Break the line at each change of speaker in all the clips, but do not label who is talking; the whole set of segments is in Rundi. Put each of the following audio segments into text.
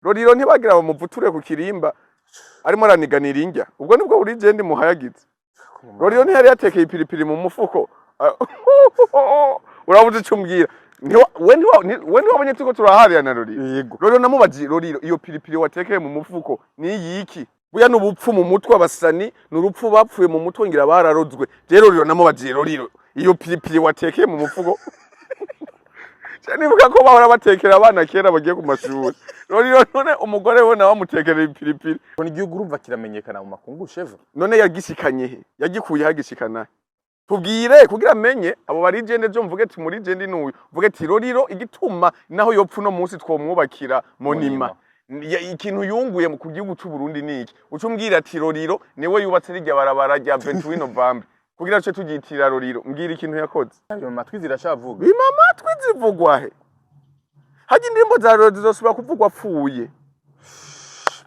Roriro ntibagira bamuvuture ku kirimba arimo araniganira indya. Ubwo nibwo buri legend muhayagize. Roriro ntiyari yatekeye ipiripiri mu mufuko. Urabuze icyo umbwira. We ntiwabonye turiko turaharira na Roriro?
Yego.
Roriro namubaji: "Roriro, iyo piripiri watekeye mu mufuko ni iyiki?" Buya n'ubupfu mu mutwe, abasani ni urupfu bapfuye mu mutwe, ngira bararozwe. Rero Roriro namubajiye: "Roriro, iyo piripiri watekeye mu mufuko?" Nibuka ko bahora batekera abana kera bagiye ku mashuri. Roriro none umugore we nawe amutekerera ipiripiri.
Ngo igihugu urumva kiramenyekana mu makungu, sheva.
None yagishikanye he? Yagikuye hagishikana he? Tubwire kugira menye abo ba legend byo, mvuge ati muri legend n'uyu, mvuge ati Roriro igituma naho yopfa uno munsi twomwubakira monument. Ikintu yunguye ku gihugu c'u Burundi ni iki? Uca umbwira ati Roriro niwe yubatse rirya barabara rya 28 Novembre kugira tuce turyitira Roriro. Mbwira ikintu yakoze.
Ayo matwi zirashavuga.
Bima amatwi zivugwa he? Harya indirimbo za Roriro zizosubira kuvugwa apfuye?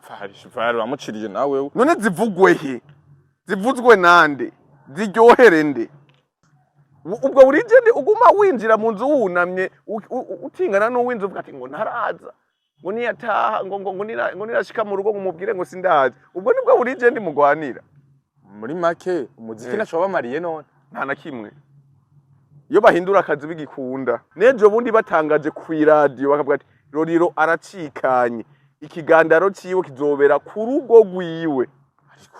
Fari fari, uramuciriye nawe.
None zivugwe he? Zivuzwe nande? Ziryohere nde? Ubwo buri legend uguma winjira mu nzu wunamye, utingana n'uwinzu, uvuga ati ngo ntaraza, ngo niyataha, ngo nirashika mu rugo ngo umubwire ngo sindaza. Ubwo nibwo buri legend mugwanira.
Muri make umuziki naco wabamariye none?
Nta na kimwe. Iyo bahindura akazi bigikunda, n'ejo bundi batangaje ku iradiyo bakavuga ati Roriro aracikanye, ikigandaro ciwe kizobera ku rugo rwiwe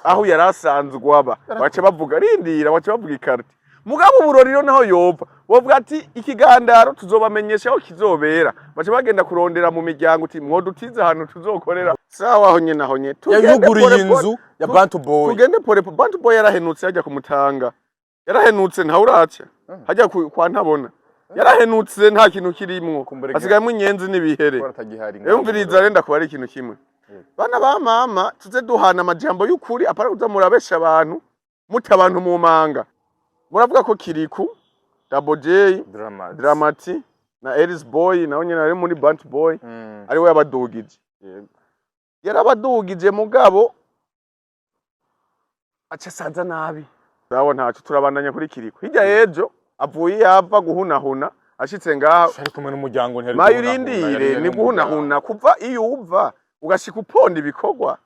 aho yari asanzwe aba, baca bavuga, rindira, baca bavuga ikarti. Mugabo ubu Roriro naho yopfa, bavuga ati ikigandaro tuzobamenyesha aho kizobera, baca bagenda kurondera mu miryango uti mwodutize ahantu tuzokorera. Sawa, aho nyene, aho nyene. Tugende
Yayuguriye
pole pole.
inzu ya Bantu Boy.
Tugende pole pole. Bantu Boy yarahenutse hajya kumutanga, yarahenutse, ntawe uraca hajya kwa ntabona, yarahenutse, nta kintu kirimwo.
Kumbure.
Hasigayemo inyenzi n'ibihere.
Ko atagihari.
Umviriza rero, ndakuba ari ikintu kimwe. Bana ba mama, tuze duhana amajambo y'ukuri, apara kuza murabesha abantu, muta abantu mu manga. Muravuga ko Kiriku, Double J,
Drama.
Dramati na Elis Boy nawe nyene ari muri Bant Boy, ari we yabadugije. Yarabadugije, mugabo aca asaza nabi. Sawa, ntaco, turabandanya kuri Kiriku. Hirya y'ejo avuye yava guhunahuna, ashitse ngaha.
Ari kumwe n'umuryango, ntiyari
Mayo
guhunahuna,
urindire.
yari
Ni guhunahuna kuva iyo uva ugashika uponda ibikorwa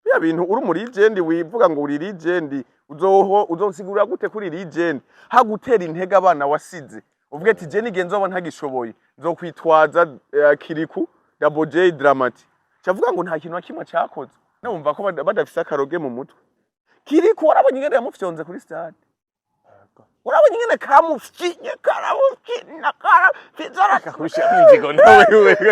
bya bintu. Uri muri legend, wivuga ngo uri legend, uzoho uzosigurira gute kuri legend hagutera intege abana wasize, uvuge ati je nige nzoba ntagishoboye nzokwitwaza Kiriku, Double J, Dramati? Cavuga ngo nta kintu na kimwe cakoze. Numva ko badafise akaroge mu mutwe. Kiriku warabonye ingene yamufyonze kuri stade? Urabonye ingene kamufyinye, karamufyina, karamufyina?
Akakubishiramo inzigo nawe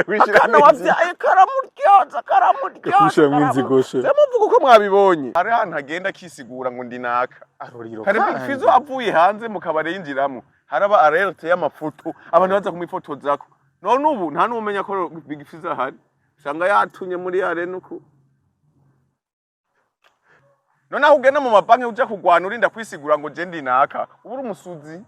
we.
Akana wavyaye karamuryoza, karamuryoza.
Kakubishiramo inzigo she.
Muvuga uko mwabibonye. Hari ahantu agenda akisigura ngo ndi naka.
Aroriro.
Kare Big Fizzo avuye hanze mu kabare yinjiramo, haraba alerte y'amafoto, abantu baza kumwifotozako. None ubu nta n'umenya ko Big Fizzo ahari, usanga yatunye muri arena uku. None aho ugenda mu mabanki uja kugwana, urinda kwisigura ngo je ndi naka, uba uri umusuzi,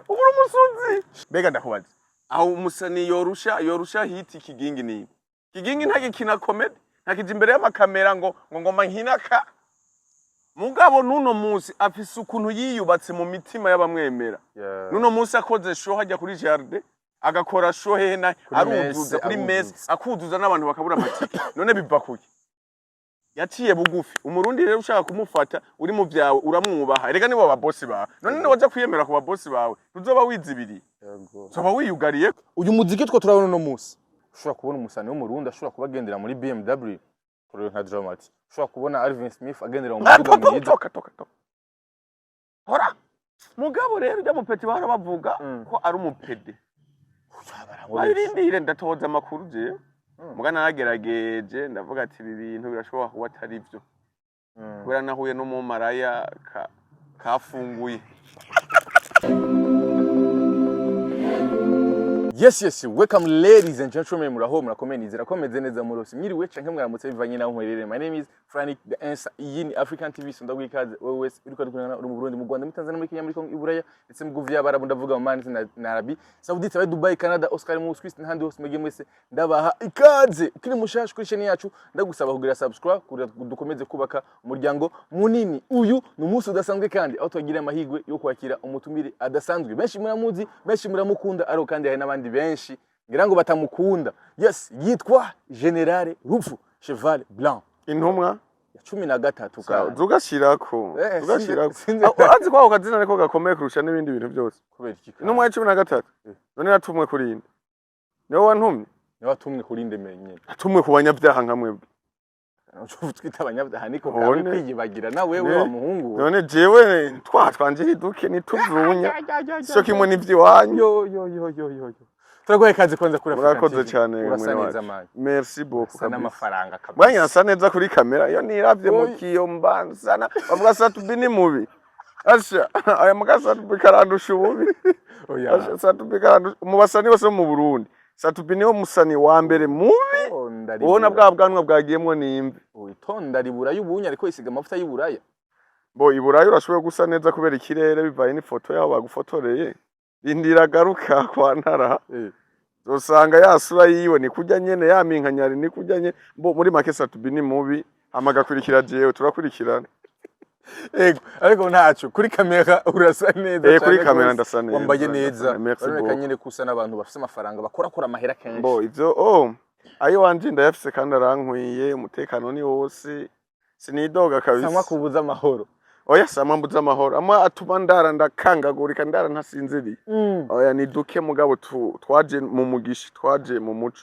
uba uri umusuzi. Mbega ndakubaza, aho umusani yorusha hiti Kigingi ni Kigingi ntagikina comedy, ntakija imbere y'amakamera ngo ngoma nkinaka. Mugabo nuno munsi afise ukuntu yiyubatse mu mitima y'abamwemera. Nuno munsi akoze show hajya kuri jardin, agakora show hehe na
Kuri
aruzuza
messe,
kuri messe,
aruzuza.
Akuzuza n'abantu bakabura amatike. None biva kuki? Yaciye bugufi. Umurundi rero ushaka kumufata uri mu vyawe, uramwubaha. Erega nibo babosi bawe. None niwaja kwiyemera ku babosi bawe, ntuzoba wizibiriye? Uzoba wiyugariye.
Uyu muziki two turabona uno munsi, ushobora kubona umusani w'Umurundi ashobora kuba agendera muri BMW, kureba nka Dramati, ushobora kubona Alvin Smith agendera mu muduga mwiza.
Toka, toka, toka, hora. Mugabo rero ujya mupeti bahora bavuga ko ari umupede, bayirindire, ndatoza amakuru jewe. Muga naragerageje, ndavuga ati ibi bintu birashobora kuba atari byo, kubera nahuye n'umumaraya kafunguye.
Yes, welcome ladies and gentlemen, muraho, murakomeye, nizera ko meze neza murose. Mwiriwe canke mwaramutse bivanye naho muherereye. My name is Frank the Answer. Iyi ni African TV, so ndaguha ikaze wewe wese uriko dukurikirana, uri mu Burundi, mu Rwanda, muri Tanzania, muri Kenya, muri Congo, i Buraya, ndetse mu bihugu vy'Abarabu, ndavuga Oman na Arabie Saoudite, abe Dubai, Canada, Oscar mu Swiss n'ahandi hose mugiye mwese, ndabaha ikaze. Ukiri mushasha kuri chaîne yacu, ndagusaba kugira subscribe kugira dukomeze kubaka umuryango munini. Uyu ni umunsi udasanzwe kandi aho twagira amahirwe yo kwakira umutumire adasanzwe. Benshi muramuzi, benshi muramukunda, ariko kandi hari n'abandi benshi Ngira ngo batamukunda. Yes, yitwa General Rupfu Cheval Blanc.
Intumwa
Ya 13
Sawa,
kandi.
Zugashirako. Zugashirako. Urazi ko ako kazina niko gakomeye kurusha n'ibindi bintu byose.
Kubera iki kandi?
Intumwa ya 13. None natumwe kuri inde? Niwe wantumye?
Niwe watumwe kuri ndemeye nyene.
Natumwe ku banyabyaha nka mwebwe.
Twita abanyabyaha niko
None-
kawe kwiyibagira na wewe wa muhungu.
None jewe twanje hiduke nituvunya sio kimwe n'ivy'iwanyu.
Yo yo yo yo yo yo. Turaguhaye ikaze kwanza kuri African
Murakoze
TV.
cyane,
Urasa
mwene
neza
wacu.
man.
Merci beaucoup.
Usa
Kabisa.
n'amafaranga kabisa.
Bwanya nasa neza kuri kamera, iyo niravye mu
Oy.
kiyo mbansana bavuga Sat-B ni mubi. Asha, aya muga Sat-B karandusha ububi.
Oya.
Asha, Sat-B karandusha mu basani bose bo mu Burundi. Sat-B niwe musani wa mbere mubi. Ubona bwa bwanwa bwagiyemwo n'imvi.
Witonda ribura y'ubunya ariko isiga amavuta y'uburaya.
Bo iburayi urashoboye gusa neza kubera ikirere, bivaye n'ifoto yaho bagufotoreye. Rindira garuka kwa ntara. Usanga yasura yiwe ni kurya nyene, ya minkanyari ni kurya nyene. Bo muri make Sat-B ni mubi, hama agakurikira jewe, turakurikirana.
Ego, ariko ntaco kuri kamera urasa neza
Eh, kuri
cane
kamera
gose.
ndasa neza,
Wambaye
ndasa
neza.
neza. Merci
Uraboneka
beaucoup.
nyene ko usa n'abantu bafise amafaranga bakorakora amahera kenshi.
Bo ivyo, oh, ayo wanje ndayafise kandi arankwiye, umutekano ni wose, sinidoga
Samwa
kabisa.
kubuza amahoro.
Oya, samwa mbuza amahoro amwe atuma ndara ndakangagurika, ndara ntasinziriye. Oya, ni duke mugabo twaje mu mugisha, twaje mu muco.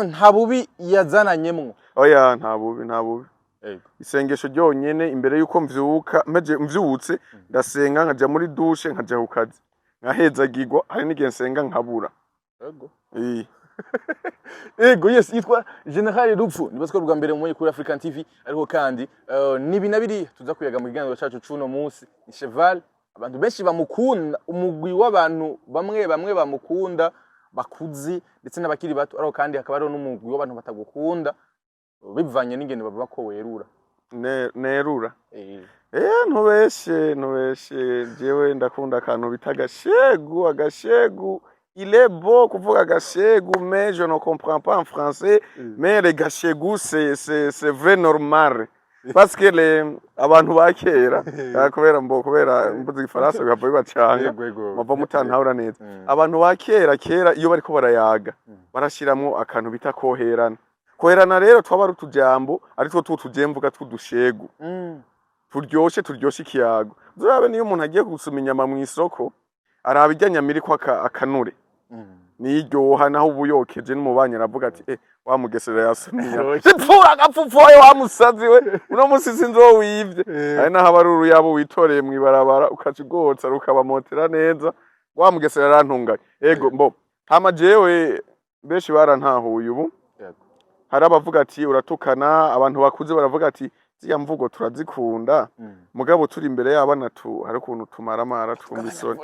Nta bubi yazananyemwo.
Oya, nta bubi, nta bubi.
Ego.
Isengesho ryonyene imbere yuko mvyuka, mpeje mvyutse ndasenga, nkaja muri douche, nkaja ku kazi, nkahezagirwa. Hari n'igihe nsenga nkabura.
Ego.
Eh.
Ego, yes, yitwa General Rupfu. Nibaza ko bwa mbere mumenye kuri African TV, ariko kandi nibi na biriya tuza kuyaga mu kiganiro cacu c'uno munsi. Ni Cheval, abantu benshi bamukunda, umugwi w'abantu bamwe bamwe bamukunda bakuze ndetse n'abakiri bato, ariko kandi hakaba hariho n'umugwi w'abantu batagukunda bivanye n'ingene bavuga ko werura.
Nerura. Eh, ntubeshe, ntubeshe, jewe ndakunda akantu bita agashegu. Agashegu, il est beau kuvuga agashegu, mais je ne comprends pas en français, mais le gashegu, c'est vrai normal parce que les abantu ba kera, kubera mbo kubera mvuze igifaransa bihava bibacanga.
Yego, yego.
Bava mutantahura neza. Abantu ba kera kera iyo bariko barayaga barashiramwo akantu bita koherana. Koherana rero twaba ari utujambo, aritwo tw'utujemvuga tw'udushegu turyoshe, turyoshe ikiyago. Zurabe niyo umuntu agiye gusuma inyama mu isoko, araba irya nyama iriko akanure niryoha, naho ubu yokeje n'umubanyi aravuga ati: "Eh, wa mugesera yasumye inyama." Zipfura agapfupfoye wa musazi we, uno musi sinzi uwo wivye. Hari naho aba ari uruyabo witoreye mw'ibarabara, ukaca ugotsa rukabamotera neza. Wa mugesera arantunganye. Ego, mbo hama jewe benshi barantahuye ubu. Hari abavuga ati uratukana, abantu bakuze baravuga ati ziriya mvugo turazikunda, mugabo turi imbere y'abana tu hari ukuntu tumaramara, twumva isoni,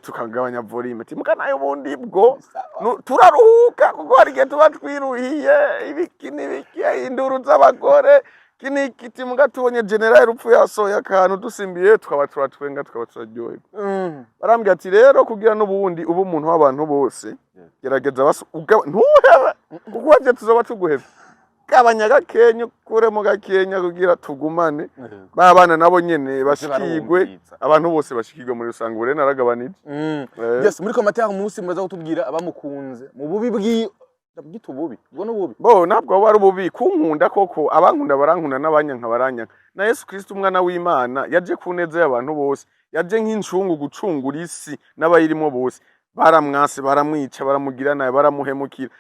tukagabanya volume, ati muga nayo ubundi bwo turaruhuka kuko hari igihe tuba twiruhiye ibiki n'ibiki, induru z'abagore iki n'iki, muga tubonye General Rupfu yasohoye akantu dusimbiye, tukaba turatwenga, tukaba turaryoherwa. Barambwira ati rero kugira n'ubundi uba umuntu w'abantu bose, gerageza basi ntuhebe, kuko wavye tuzoba tuguhebe, gabanya gakenya, ukuremo gakenya kugira tugumane ba bana nabo nyene bashikigwe.
Barumviriza.
Abantu bose bashikigwe muri rusange. Ubu rero naragabanije.
Yes, muri commentaire munsi muraza kutubwira abamukunze mu bubi bwi bwita ububi ubwo n'ububi.
Bo ntabwo aba ari ububi kunkunda koko, abankunda barankunda n'abanyanka baranyanka. Na Yesu Kristo umwana w'Imana yaje ku neza y'abantu bose, yaje nk'incungu gucungura isi n'abayirimo bose. Baramwase, baramwica, baramugira nabi, baramuhemukira.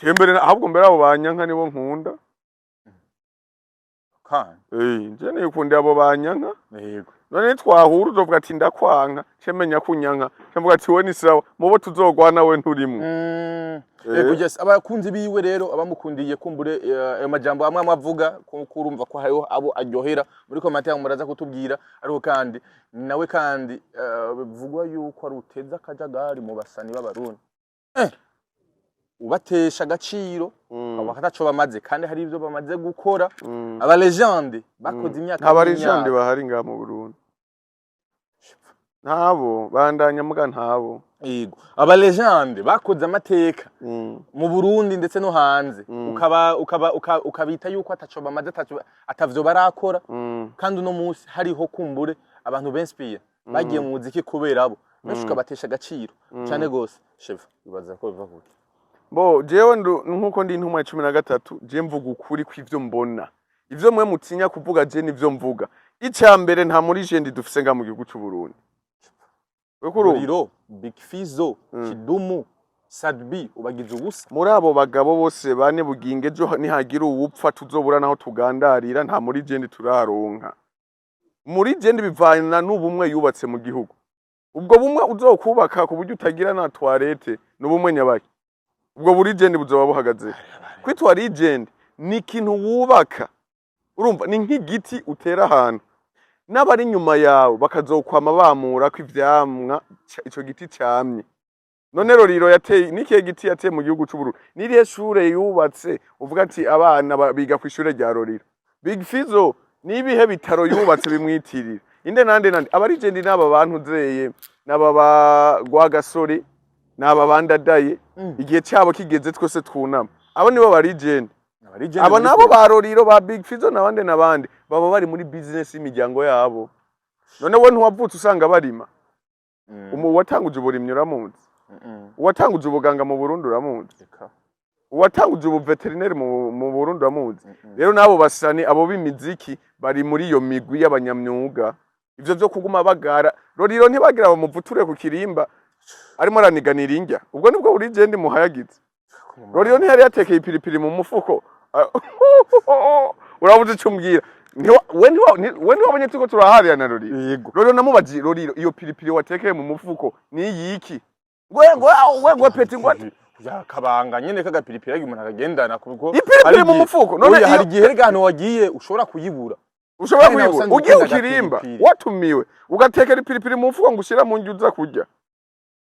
Mbere ahubwo mbere abo banyanka nibo nkunda.
Kandi
Eh, nje nikundira abo banyanka.
Yego.
None twahura uzovuga ati ndakwanka, cemenya kunyanka, cemvuga ati we ni sawa, mubo tuzogwana we nturimwo.
Yego, yes, abakunzi biwe rero abamukundiye kumbure ayo majambo amwe amwe avuga ko kurumva ko hariho abo aryohera, muri commentaire muraza kutubwira. Ariko kandi nawe kandi bivugwa yuko ari uteza akajagari mu basani b'abarundi, ubatesha agaciro, bakataco bamaze kandi hari ibyo bamaze gukora, aba légende bakoze imyaka
Nta légende
n'imyaka.
bahari ngaha mu Burundi, ntabo bandanya muga ntabo.
Yego, aba légende bakoze amateka mu Burundi ndetse no hanze, ukaba ukabita yuko ataco bamaze, ataco atavyo barakora, kandi uno munsi hariho kumbure abantu benspiye bagiye mu muziki kubera abo benshi, ukabatesha agaciro cyane gose. Chef, ibaza ko biva kuki?
Bo jewe nkuko ndi intumwa ya 13, je mvuga ukuri kw'ivyo mbona. Ivyo mwe mutinya kuvuga, je nivyo mvuga. Ica mbere, nta muri legend dufise nga mu gihugu c'u Burundi. Uriko urumva?
Ruriro, Big Fizzo, Kidumu, Sat-B, ubagize ubusa.
Muri abo bagabo bose bane, buginge ejo nihagira uwupfa tuzobura naho tugandarira. Nta muri legend turaronka. Muri legend bivana n'ubumwe yubatse mu gihugu. Ubwo bumwe uzokubaka ku buryo utagira na toilette, n'ubumwe nyabaki? Ubwo buri legend buzoba buhagaze? Kwitwa legend ni ikintu wubaka, urumva, ni nk'igiti utera ahantu, n'abari inyuma yawe bakazokwama bamura ko ivyamwa ico giti camye. None Roriro yateye nikihe giti yateye mu gihugu c'u Burundi? Nirihe shure yubatse uvuga ati abana biga kw'ishure rya Roriro? Big Fizzo nibihe bitaro yubatse bimwitirira? Inde nande nande? Aba legend n'aba bantu zeye, n'aba ba Rwagasore, n'aba bandadaye. Igihe cyabo kigeze twese twunama. Abo nibo ba legend.
Aba legend
Abo
muri
nabo ba Roriro, ba Big Fizzo n'abandi n'abandi baba bari muri business y'imiryango yabo. None we ntiwavutse usanga barima? Uwatanguje uburimyi uramuzi? Uwatanguje ubuganga mu Burundi uramuzi?
Eka.
Uwatanguje ubuveterineri mu Burundi uramuzi? Rero n'abo basani, abo b'imiziki, bari muri iyo migwi y'abanyamyuga. Ivyo vyo kuguma bagara Roriro, ntibagira bamuvuture ku kirimba arimo araniganira indya, ubwo nibwo buri legend muhayagize? Roriro ntiyari yatekeye ipiripiri mu mufuko? Urabuze ico umbwira. We ntiwabonye turiko turaharira na Roriro?
Yego.
Roriro namubaji: "Roriro, iyo piripiri watekeye mu mufuko ni iyiki?" Ngwe we ngwe peti ngwe.
Ya kabanga nyene kagapiripiri ariko umuntu akagendana kuko
Ipiripiri
hari
mu mufuko? None
Oya, hari igihe rega ahantu wagiye ushobora kuyibura.
Ushobora
Kandi nawe
kuyibura
usanga
ugiye
ukunda
ukirimba
agapiripiri.
Watumiwe ugatekera ipiripiri mu mufuko ngo ushira mu ndya uza kurya.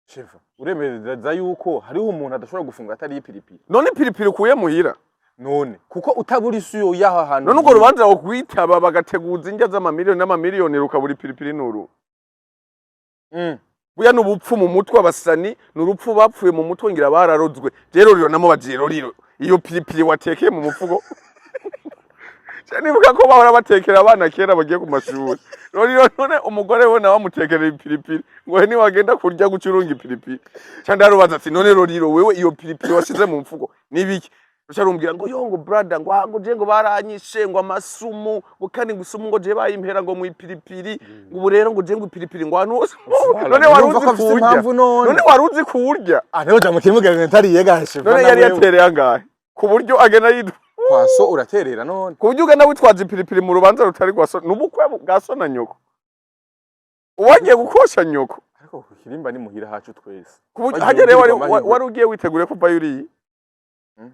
Chef, uremereza yuko hariho umuntu adashobora gufungura atari ipiripiri?
None ipiripiri ukuye muhira?
None kuko utabura isuyo y'aho hantu.
None urwo rubanza wokwitaba bagateguza indya z'amamiliyoni n'amamiliyoni rukabura ipiripiri nuru? Buya ni ubupfu mu mutwe. Abasani ni urupfu bapfuye mu mutwe, ngira bararozwe. Rero Roriro namubagiye: "Roriro, iyo piripiri watekeye mu mufuko?" Nibuka ko bahora batekera abana kera bagiye ku mashuri. Roriro none umugore we nawe amutekerera ipiripiri ngo he niwagenda kurya gucurunga ipiripiri. Ca ndarubaza ati: "None Roriro, wewe iyo piripiri washize mu mfuko nibiki?" Ruca rumbwira ngo yo ngo brother, ngo ah, ngo je ngo baranyishe ngo amasumu, ngo kandi ngo isumu ngo je bayimpera ngo mu ipiripiri, ngo ubu rero ngo je ngo ipiripiri ngo ahantu hose.
Voilà,
None wari
urumva
uzi
ko afise
kuwurya?
impamvu none.
None wari uzi kuwurya?
Ah, niho jamu kimugira ngo ntariye ga chef.
None yari yatereye angahe ku buryo agenda yitwa
Kwaso uraterera none.
Ku buryo ugenda witwaza ipiripiri mu rubanza rutari rwa so, n'ubukwe bwa so na nyoko, uwagiye gukosha nyoko?
Ariko ku kirimba ni muhira hacu twese.
Ku buryo
Wagiye
hajya rero wari
ugirwa amahirwe.
Wari ugiye witeguriye kuvayo uriye?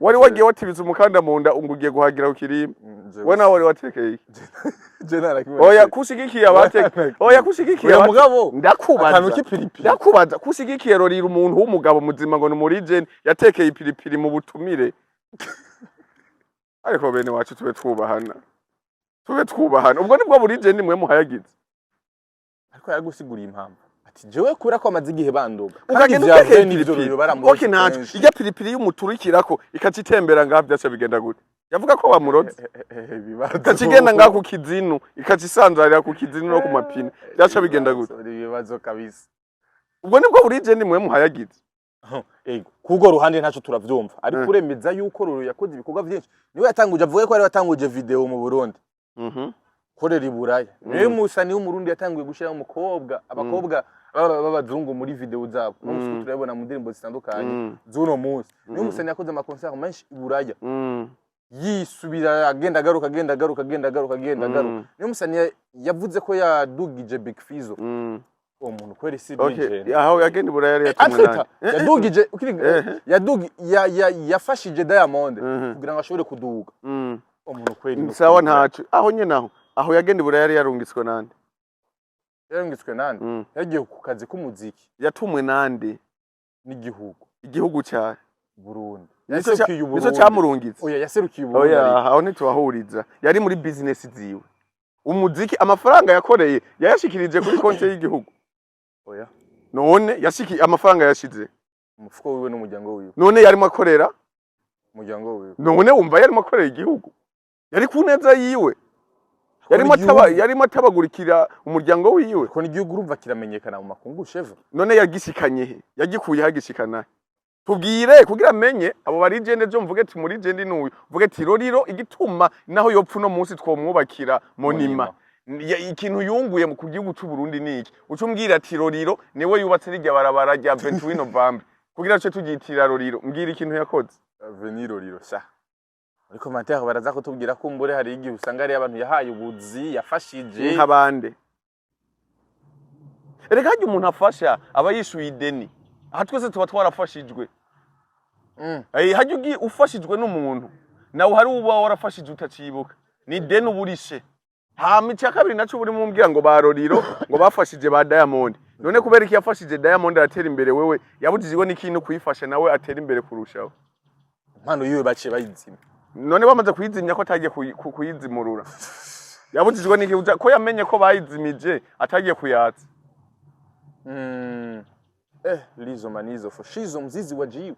Wari wagiye watibiza umukanda mu nda ngo ugiye guhagira ku kirimba? We nawe wari watekeye iki?
Je narakimwe.
Oya, kushigikiye abateke, oya, kushigikiye
Oya mugabo,
Ndakubaza.
akantu k'ipiripiri.
Ndakubaza, kushigikiye Rorira, umuntu w'umugabo muzima, ngo ni muri legend yatekeye ipiripiri mu butumire. Ariko bene wacu, tube twubahana, tube twubahana. Ubwo nibwo buri legend mwe muhayagize?
Ariko yaragusiguriye impamvu ati jewe kubera ko amaze igihe bandoga.
Ukagenda
Kandi
utekeye
vya n'ivyo
ipiripiri.
Roriro baramuroze
Okay, ntaco.
kenshi.
Irya piripiri y'umuturikirako ikaca itembera ngaha, vyaca bigenda gute? Yavuga ko bamuroze?
Ibibazo.
Ikaca igenda ngaha ku kizinu, ikaca isanzarira ku kizinu no ku mapine, vyaca bigenda gute?
Ibibazo kabisa.
Ubwo nibwo buri legend mwe muhayagize?
Ego, kubwo ruhande ntaco turavyumva, ariko uremeza yuko Roriro yakoze ibikorwa vyinshi. Niwe yatanguje, avuga ko ari watanguje video mu Burundi korera i Buraya. Niwe musani w'Umurundi yatanguye gushiraho umukobwa, abakobwa b'abazungu muri video zabo. No musi turabona mu ndirimbo zitandukanye z'uno munsi. Niwe musani yakoze ama concert menshi i Buraya, yisubira, agenda agaruka, agenda agaruka, agenda agaruka, agenda agaruka. Niwe musani yavuze ko yadugije Big Fizzo. Uwo muntu kweri si
Okay,
legend.
Aho yagenda i Buraya yari yatumwe
Atwita
nande?
yadugije ukiri yadugi ya, ya, yafashije Diamond kugira ngo ashobore kuduga. Uwo muntu kweri ni
Sawa.
ukuri.
Ntaco. Aho nyene, aho yagenda i Buraya yari yarungitswe nande?
Yarungitswe nande? Yagiye ku kazi k'umuziki.
Yatumwe nande?
N'igihugu.
Igihugu cyawe?
Burundi.
Nico
Yaserukiye
nico
Uburundi.
camurungitse?
Oya, yaserukiye Uburundi.
Oya.
Ariko
Aho ntitubahuriza. Yari muri business ziwe. Umuziki, amafaranga yakoreye yayashikirije kuri konti y'igihugu?
Oya.
None yashiki amafaranga yashize
Umufuko wiwe n'umuryango wiwe.
None yarimo akorera
Umuryango wiwe.
None wumva yarimo akorera igihugu? Yari ku neza yiwe, yarimo ataba, yarimo atabagurikira umuryango wiwe.
Ko n'igihugu urumva kiramenyekana mu makungu, chef.
None yagishikanye he? Yagikuye hagishikana he? Tubwire kugira menye abo ba legend ejo, mvuge ati muri legend n'uyu, mvuge ati Roriro igituma naho yopfa uno munsi twomwubakira monument. Ikintu yunguye ku gihugu c'u Burundi niki? Uca umbwira ati Roriro niwe yubatse rirya barabara rya 28 Novembre kugira ce tugitirira Roriro. Mbwira ikintu yakoze.
Avenue Roriro sha. Muri commentaire baraza kutubwira ko mbure hari igihe usanga ari abantu yahaye ubuzi, yafashije.
Nk'abande? Erega harya umuntu afasha aba yishuye ideni. Aha twese tuba twarafashijwe. Harya ugiye ufashijwe n'umuntu, nawe hari uba warafashije utacibuka, ni ideni uba urishe. Hama icya kabiri naco, buri mumbwira ngo ba Roriro ngo bafashije ba Diamond. None kubera iki yafashije Diamond aratera imbere, wewe yabujijwe n'ikintu kuyifasha nawe atera imbere kurushaho?
Impano yiwe baciye bayizima.
None bamaze kuyizimya ko atagiye kuyizimurura, yabujijwe n'iki ko yamenye ko bayizimije atagiye kuyatsa?
Lizo manizo foshizo mzizi wajiwe.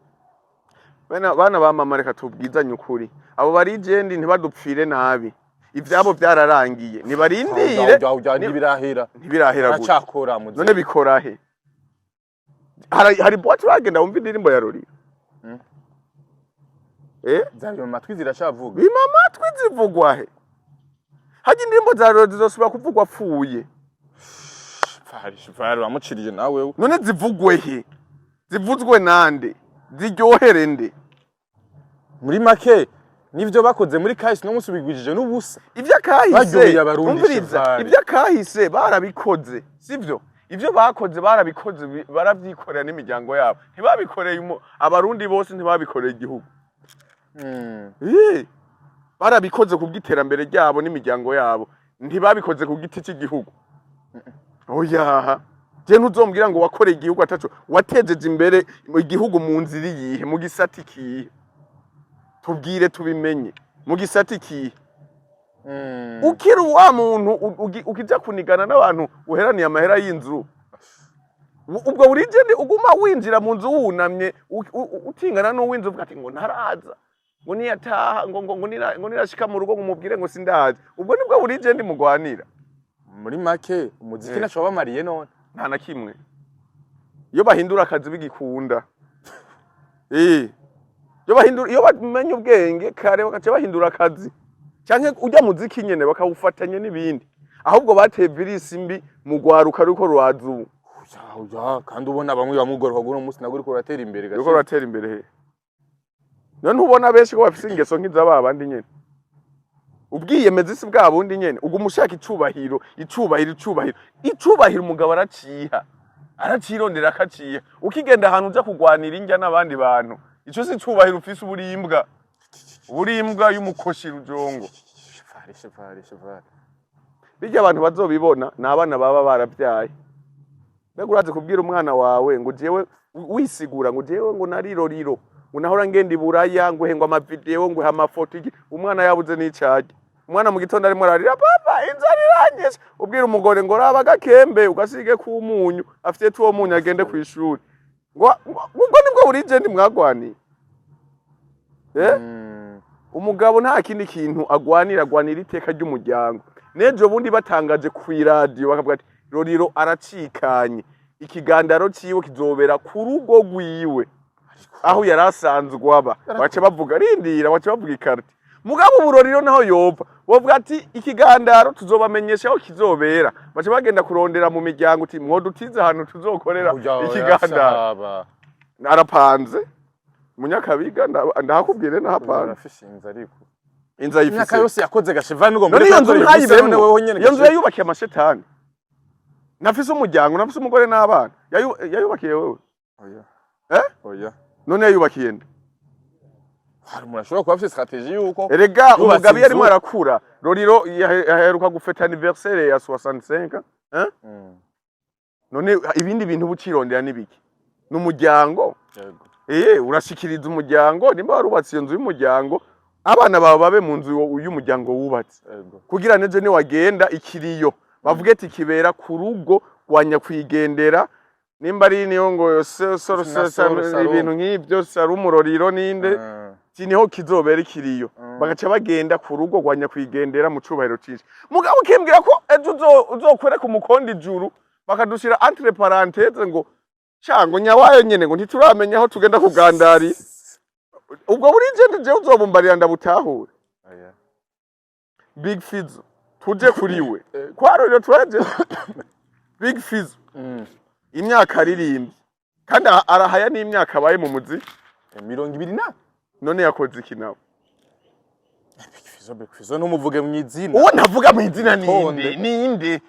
Bana ba mama, reka tubwizanye ukuri. Abo ba legend ntibadupfire nabi, ivyabo byararangiye, nibarindire.
Ntibirahera.
Ntibirahera gute?
Aracakora muzi.
None bikora he? Hari boîte uragenda wumva indirimbo ya Roriro?
Zari mu matwi ziracavuga.
Bima amatwi zivugwa he? Harya indirimbo za Roriro zizosubira kuvugwa apfuye?
Fari fari wamuciriye nawe.
None zivugwe he? Zivuzwe nande? Ziryohere nde?
Muri make nivyo bakoze muri kahise no munsi bigwijije n'ubusa.
Ivy'akahise
Baryoheye Abarundi.
Umviriza.
Chevale.
Ivy'akahise barabikoze, sivyo? Ivyo bakoze barabikoze, baravyikorera n'imiryango yabo, ntibabikoreye Abarundi bose, ntibabikoreye igihugu. Barabikoze ku bw'iterambere ryabo n'imiryango yabo, ntibabikoze ku giti cy'igihugu. Oya, je ntuzombwira ngo wakoreye igihugu ataco watejeje imbere igihugu. Mu nzira iyihe? Mu gisata ikihe? Tubwire tubimenye, mu gisata ikihe? Ukiri wa muntu ukija kunigana n'abantu uheraniye amahera y'inzu. Ubwo burigende uguma winjira mu nzu wunamye, utingana n'uw'inzu, uvuga ati ngo ntaraza, ngo niyataha, ngo nirashika mu rugo ngo umubwire ngo sindazi. Ubwo nibwo burigende mugwanira.
Muri make umuziki naco wabamariye none?
Nta na kimwe. Iyo bahindura akazi bigikunda, iyo bahindura, iyo bamenya ubwenge kare bagaca bahindura akazi canke ujya muziki nyene bakawufatanya n'ibindi, ahubwo bateye virisi mbi mu rwaruka ruriko ruraza ubu.
Oya, oya, kandi ubona bamwe bamugoroka guno munsi naguri ko uratera imbere.
Ruriko ruratera imbere he? None ntubona benshi ko bafise ingeso nk'iza bandi nyene? Ubwiyemezi si bwa bundi nyene, uguma ushaka icubahiro, icubahiro, icubahiro, icubahiro. Umugabo araciha, aracirondera, akaciha. Ukigenda ahantu uja kugwanira indya n'abandi bantu, ico si icubahiro ufise. Uburimbwa, uburimbwa y'umukoshi rujongo.
Chevale, chevale, chevale.
Bijya abantu bazobibona ni abana baba barabyaye. Mbega urazi kubwira umwana wawe ngo jewe, wisigura ngo jewe ngo nari Roriro, ngo nahora ngenda i Buraya, ngo ngo amavideo, ngo amafoto, iki? Umwana yabuze n'icarya. Umwana mu gitondo arimo ararira: "Papa, inzara iranyishe." Ubwira umugore ngo raba agakembe ugasige k'umunyu, afite tuwo munyu, agende kw'ishuri. Ngo ubwo nibwo burigende mwagwaniye, eh? Umugabo nta kindi kintu agwanira, agwanira iteka ry'umuryango. N'ejo bundi batangaje ku iradiyo bakavuga ati Roriro aracikanye, ikigandaro ciwe kizobera ku rugo rwiwe aho yari asanzwe aba, baca bavuga, rindira, baca bavuga ikarti. Mugabo ubu Roriro naho yopfa, bavuga ati ikigandaro tuzobamenyesha aho kizobera, baca bagenda kurondera mu miryango uti mwodutize ahantu tuzokorera
Oya, oya,
ikigandaro.
Saba.
Arapanze Munyakabiga, ndahakubwire nahapanze.
Arafise inzu ariko.
Inzu ayifise.
Imyaka yose yakoze gashevani ugomba
None iyo nzu ntayibemwo?
Wewe nyene.
Iyo nzu yayubakiye amashetani? Nafise umuryango, nafise umugore n'abana. Yayubakiye wewe?
Oya.
Eh?
Oya.
None yayubakiye nde?
Hari umuntu ashobora kuba afise stratégie yuko
Erega
yubatse
umugabo iyo arimo
inzu.
arakura, Roriro yaheruka gufeta anniversaire ya 65, eh? None ibindi bintu bucirondera nibiki? Ni umuryango.
Yego.
Urashikiriza umuryango. Nimba warubatse iyo nzu y'umuryango, abana bawe babe mu nzu y'umuryango wubatse.
Yego.
Kugira nejo niwagenda ikiriyo bavuge ati kibera ku rugo rwa nyakwigendera, nimba ari niyo ngo
Na soro.
Ibintu nk'ibyo, sarumuroriro ninde, ti niho kizobera ikiriyo. Bagaca bagenda ku rugo rwa nyakwigendera mu cubahiro cinshi. Mugabo ukimbwira ko ejo uzokwereka umukondo ijuru, bakadushira entre parenthèse ngo Shango nyawayo nyene ngo ntituramenya aho tugenda kugandarira. Ubwo bu legend jewe uzobumbarira ndabutahure?
Oya.
Big Fizzo, tuje kuri we kwarorero, turaje Big Fizzo. Imyaka aririmbye kandi arahaya n'imyaka abaye mu muziki.
20 na.
None yakoze iki nawe?
Big Fizzo, Big Fizzo ntumuvuge mu izina.
Uwo ntavuga mu izina ninde?
Tonde.
Ninde?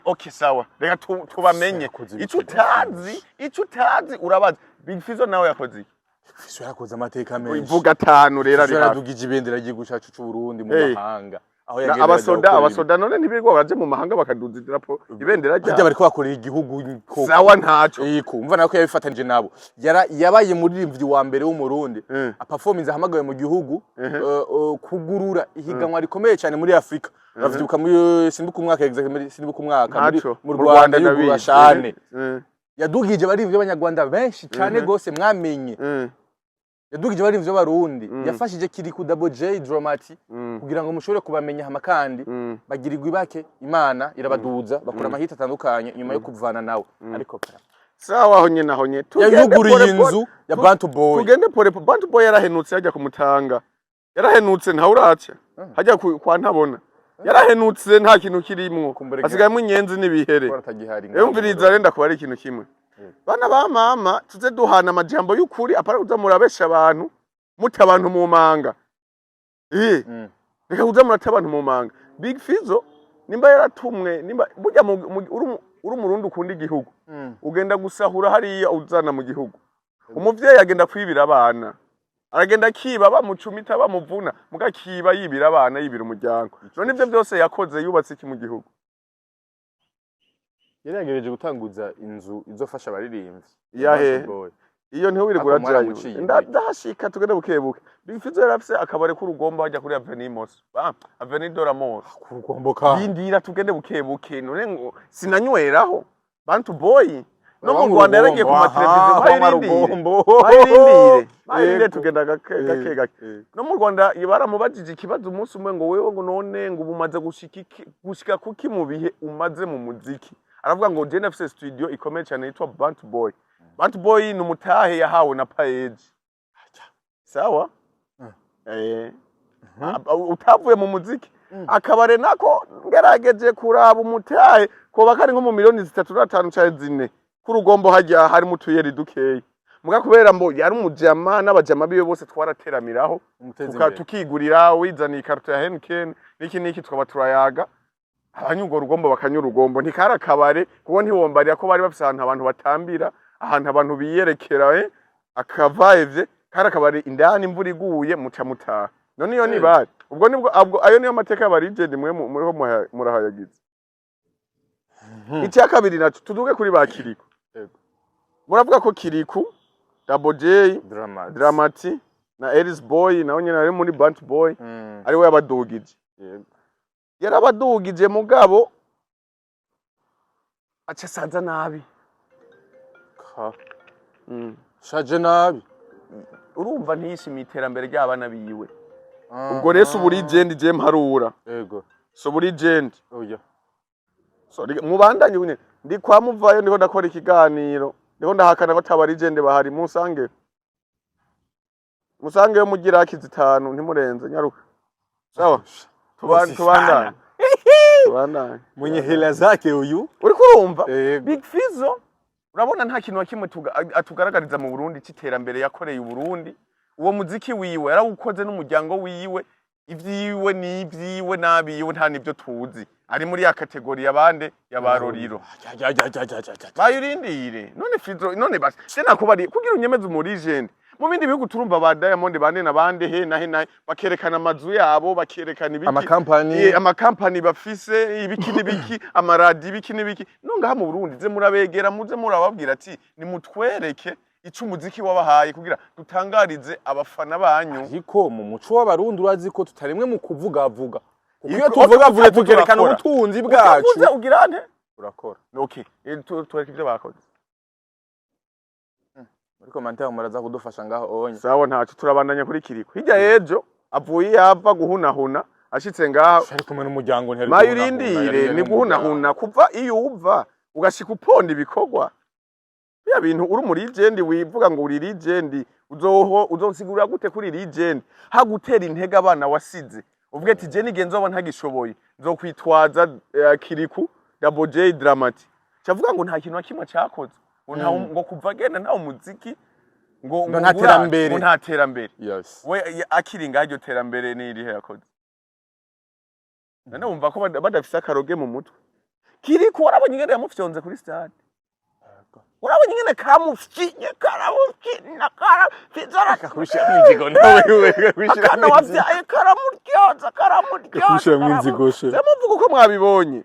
Okay, sawa, reka tubamenye.
Yakoze
Ico
ibikorwa.
utazi, ico utazi urabaza. Big Fizzo nawe yakoze iki?
Big Fizzo yarakoze amateka menshi.
Ivuga atanu rero ari
Fizzo
hafi.
yaradugije ibendera ry'igihugu cacu c'u Burundi mu mahanga aho yagenda
abasoda
bajya gukora
abasoda none ntibirirwa baje mu mahanga bakaduza idarapo, ibendera
harya
ryabo?
Bariko bakorera igihugu koko.
Sawa, ntaco.
Yego, umva nako yabifatanije nabo. Yabaye muririmbyi wa mbere w'Umurundi aperformance ahamagawe mu gihugu kugurura ihiganwa rikomeye cyane muri Afrika. Uravyibuka muri, sindibuka umwaka exactly, sindibuka umwaka, muri
Ntaco.
mu Rwanda yugurura
Ndabizi.
shane. Yadugije abaririmbyi b'Abanyarwanda benshi cyane gose mwamenye. Yadugije abaririmbyi b'Abarundi. Yafashije Kirikou, Double J, Dramati kugira ngo mushobore kubamenya, hama kandi bagirirwa ibake, Imana irabaduza, bakora amahita atandukanye nyuma yo kuvana nawe. Ariko
Sawa, aho nyene, aho nyene. Tugende
yayuguriye
pole pole.
inzu ya Bantu Boy.
Tugende pole pole. Bantu Boy yarahenutse hajya kumutanga, yarahenutse, ntawe uraca hajya kwa ntabona, yarahenutse, nta kintu kirimwo.
Kumbure.
Hasigayemo inyenzi n'ibihere.
Ko atagihari.
Umviriza rero, ndakuba ari ikintu kimwe. Bana ba mama, tuze duhana amajambo y'ukuri, apara kuza murabesha abantu, muta abantu mu manga. Reka kuza murata abantu mu manga. Big Fizzo nimba yaratumwe, nimba burya uri umurundi ukunda igihugu, ugenda gusahura hariya uzana mu gihugu. Umuvyeyi agenda kwibira abana, aragenda akiba, bamucumita, bamuvuna, muga akiba yibira abana, yibira umuryango. None ivyo byose yakoze yubatse iki mu gihugu?
Yaragerageje gutanguza inzu izofasha abaririmbyi.
Yahe?
Bantu Boy.
Iyo ntiho wirirwa
Ariko
urajayo.
mwaramuciye intege.
Ndahashika, tugende bukebuke. Big Fizzo yari afise akabare k'urugombo hajya kuri Avenue Moso, ah, Avenue de la Mort.
Ku rugombo ka.
Rindira, tugende bukebuke. None ngo sinanyweraho Bantu Boy no mu
Banywa
Rwanda yaragiye ku
urugombo,
mateleviziyo.
aha, banywa
Bayirindire.
urugombo.
Bayirindire, bayirindire.
Yego.
Tugenda gake gake gake. No mu Rwanda baramubajije ikibazo umunsi umwe ngo wewe, ngo none ngo ubu umaze gushika iki, gushika kuki mu bihe umaze mu muziki? Aravuga ngo je ndafise studio ikomeye cyane yitwa Bantu Boy. Bantu Boy ni umutahe yahawe na Paeji. Sawa, utavuye mu muziki, akabare nako ngerageje kuraba umutahe koba kari nko mu miliyoni 3 na 5 canke 4 k'urugombo hajya harimo utuyeri dukeyi, muga kubera mbo yari umujama n'abajama biwe bose twarateramiraho.
Umutezi imbere.
Tukigurira, wizaniye ikarito ya Heineken n'iki n'iki, tukaba turayaga. Abanywa urwo rugombo bakanywa urugombo, ntikari akabare kuko ntiwombarira ko bari bafise ahantu abantu batambira, ahantu abantu biyerekera, akavayevye kari akabare indani, imvura iguye muca mutaha. None iyo ni bare? Ubwo nibwo ubwo ayo niyo mateka y'aba legend mwe muriho murahayagiza. Icya kabiri naco, tuduge kuri ba Kiriku.
Yego.
Muravuga ko Kiriku, Double J,
Dramati.
Dramati na Elis Boy nawe nyene ari muri Bantu Boy, ari we yabadugije. Yarabadugije, mugabo aca asaza nabi.
Ka. Shaje nabi.
Urumva ntiyishimiye iterambere ry'abana biwe. Ubwo rero si ubu legend je mparura?
Yego.
Si ubu legend?
Oya.
So, mubandanye nyine, ndi kwa muvayo, ndiko ndakora ikiganiro, ndiko ndahakana ko ataba legend bahari. Musange, musange yo mugira 5 ntimurenze, nyaruka. Sawa.
Bosi.
Tubandanye, tubandanye.
Mwenye hela zake uyu.
Uriko urumva?
Yego.
Big Fizzo urabona nta kintu na kimwe atugaragariza mu Burundi c'iterambere yakoreye Uburundi. Uwo muziki wiwe yarawukoze n'umuryango wiwe, ivyiwe n'ivyiwe n'abiwe, nta nivyo tuzi. Ari muri ya catégorie yabande yabaroriro.
Ja ja ja ja ja ja.
Bayirindire. None Fizzo, none basi je nakubariye kugira unyemeze umu legend. Mu bindi bihugu turumva ba Diamond bande na bande he na he na he, bakerekana amazu yabo, bakerekana ibiki.
Amakampani.
Amakampani bafise, ibiki n'ibiki, amaradi, ibiki n'ibiki. No ngaha mu Burundi ze murabegera, muze murababwira ati nimutwereke ico umuziki wabahaye kugira dutangarize abafana banyu.
Ariko mu muco w'Abarundi urazi ko tutaremwe mu kuvugavuga. Kuko iyo
tuvugavuze
tuvugavuze tukerekana
turakora.
ubutunzi bwacu.
Utavuze ugira nte?
Urakora.
Okay, twereke ivyo bakoze.
Muri commentaire muraza kudufasha ngaho onye.
Sawa, ntaco, turabandanya kuri Kiriko. Hirya y'ejo avuye yava guhunahuna, ashitse ngaha.
Ari kumwe n'umuryango, ntiyari
Mayo
guhunahuna,
urindire.
yari
Ni guhunahuna kuva iyo uva ugashika uponda ibikorwa. Bya bintu uri muri legend, wivuga ngo uri legend, uzoho uzonsigurira gute kuri legend hagutera intege abana wasize, uvuge ati: "Je nige nzoba ntagishoboye, nzokwitwaza Kiriku, Double J, Dramati." Cavuga ngo nta kintu na kimwe cakoze, ngo nta, ngo kuva agenda nta umuziki ngo
nta terambere.
Ngo nta terambere. We akiri ngaho, iryo terambere ni irihe yakoze? None wumva ko badafise akaroge mu mutwe? Kiriku warabonye ingene yamufyonze kuri stade, urabonye ingene kamufyinye, karamufyina, karamufyina.
Kakubishiramo inzigo nawe wewe, kakubishiramo
Akana
inzigo.
wavyaye karamuryoza, karamuryoza.
Kakubishiramo inzigo she.
Muvuga uko mwabibonye.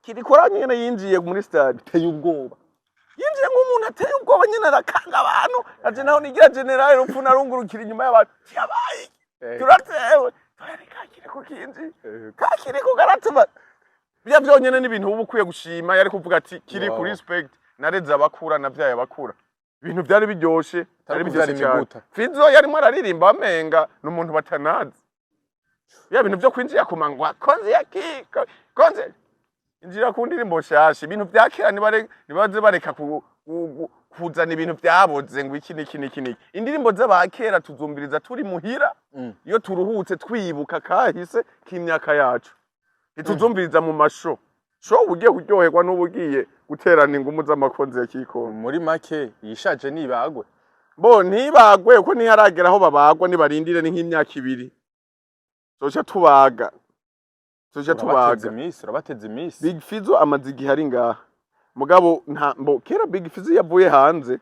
Kiriku warabonye ingene yinjiye muri stade?
Biteye ubwoba.
Yinjiye nk'umuntu ateye ubwoba nyene, arakanga abantu. Aje naho nigira general rupfu, narungurukira inyuma y'abantu, yabaye iki? Turatewe, turareka Kiriku kinjiye, kakiriku karatuma bya byonyene n'ibintu uba ukwiye gushima. Yari kuvuga ati: "Kiriku, respect, nareze abakura, navyaye abakura." Ibintu byari biryoshe, byari
kuvyara
biryoshe cyane.
Imiguta.
Fizo yarimo araririmba amenga ni umuntu batanazi. Ya bintu byo kwinjira ku mangwa konzi ya kiko konzi injira ku ndirimbo nshasha, ibintu vya kera nibaze bareka kuzana ibintu vyaboze, ngo iki niki niki niki. Indirimbo z'abakera tuzumviriza turi muhira, iyo turuhutse, twibuka kahise k'imyaka yacu. Ntituzumviriza mu masho sho ugiye kuryoherwa n'ubu ugiye guterana ingumu z'amakonzi ya kikoma.
Muri make, yishaje nibagwe.
Bo ntibagwe kuko ntiharagera aho babagwa, nibarindire ni nk'imyaka 2 zoca tubaga, zoca
Urabateze
tubaga.
iminsi, urabateze iminsi.
Big Fizzo amaze igihe ari ngaha, mugabo nta mbo kera Big Fizzo yavuye hanze,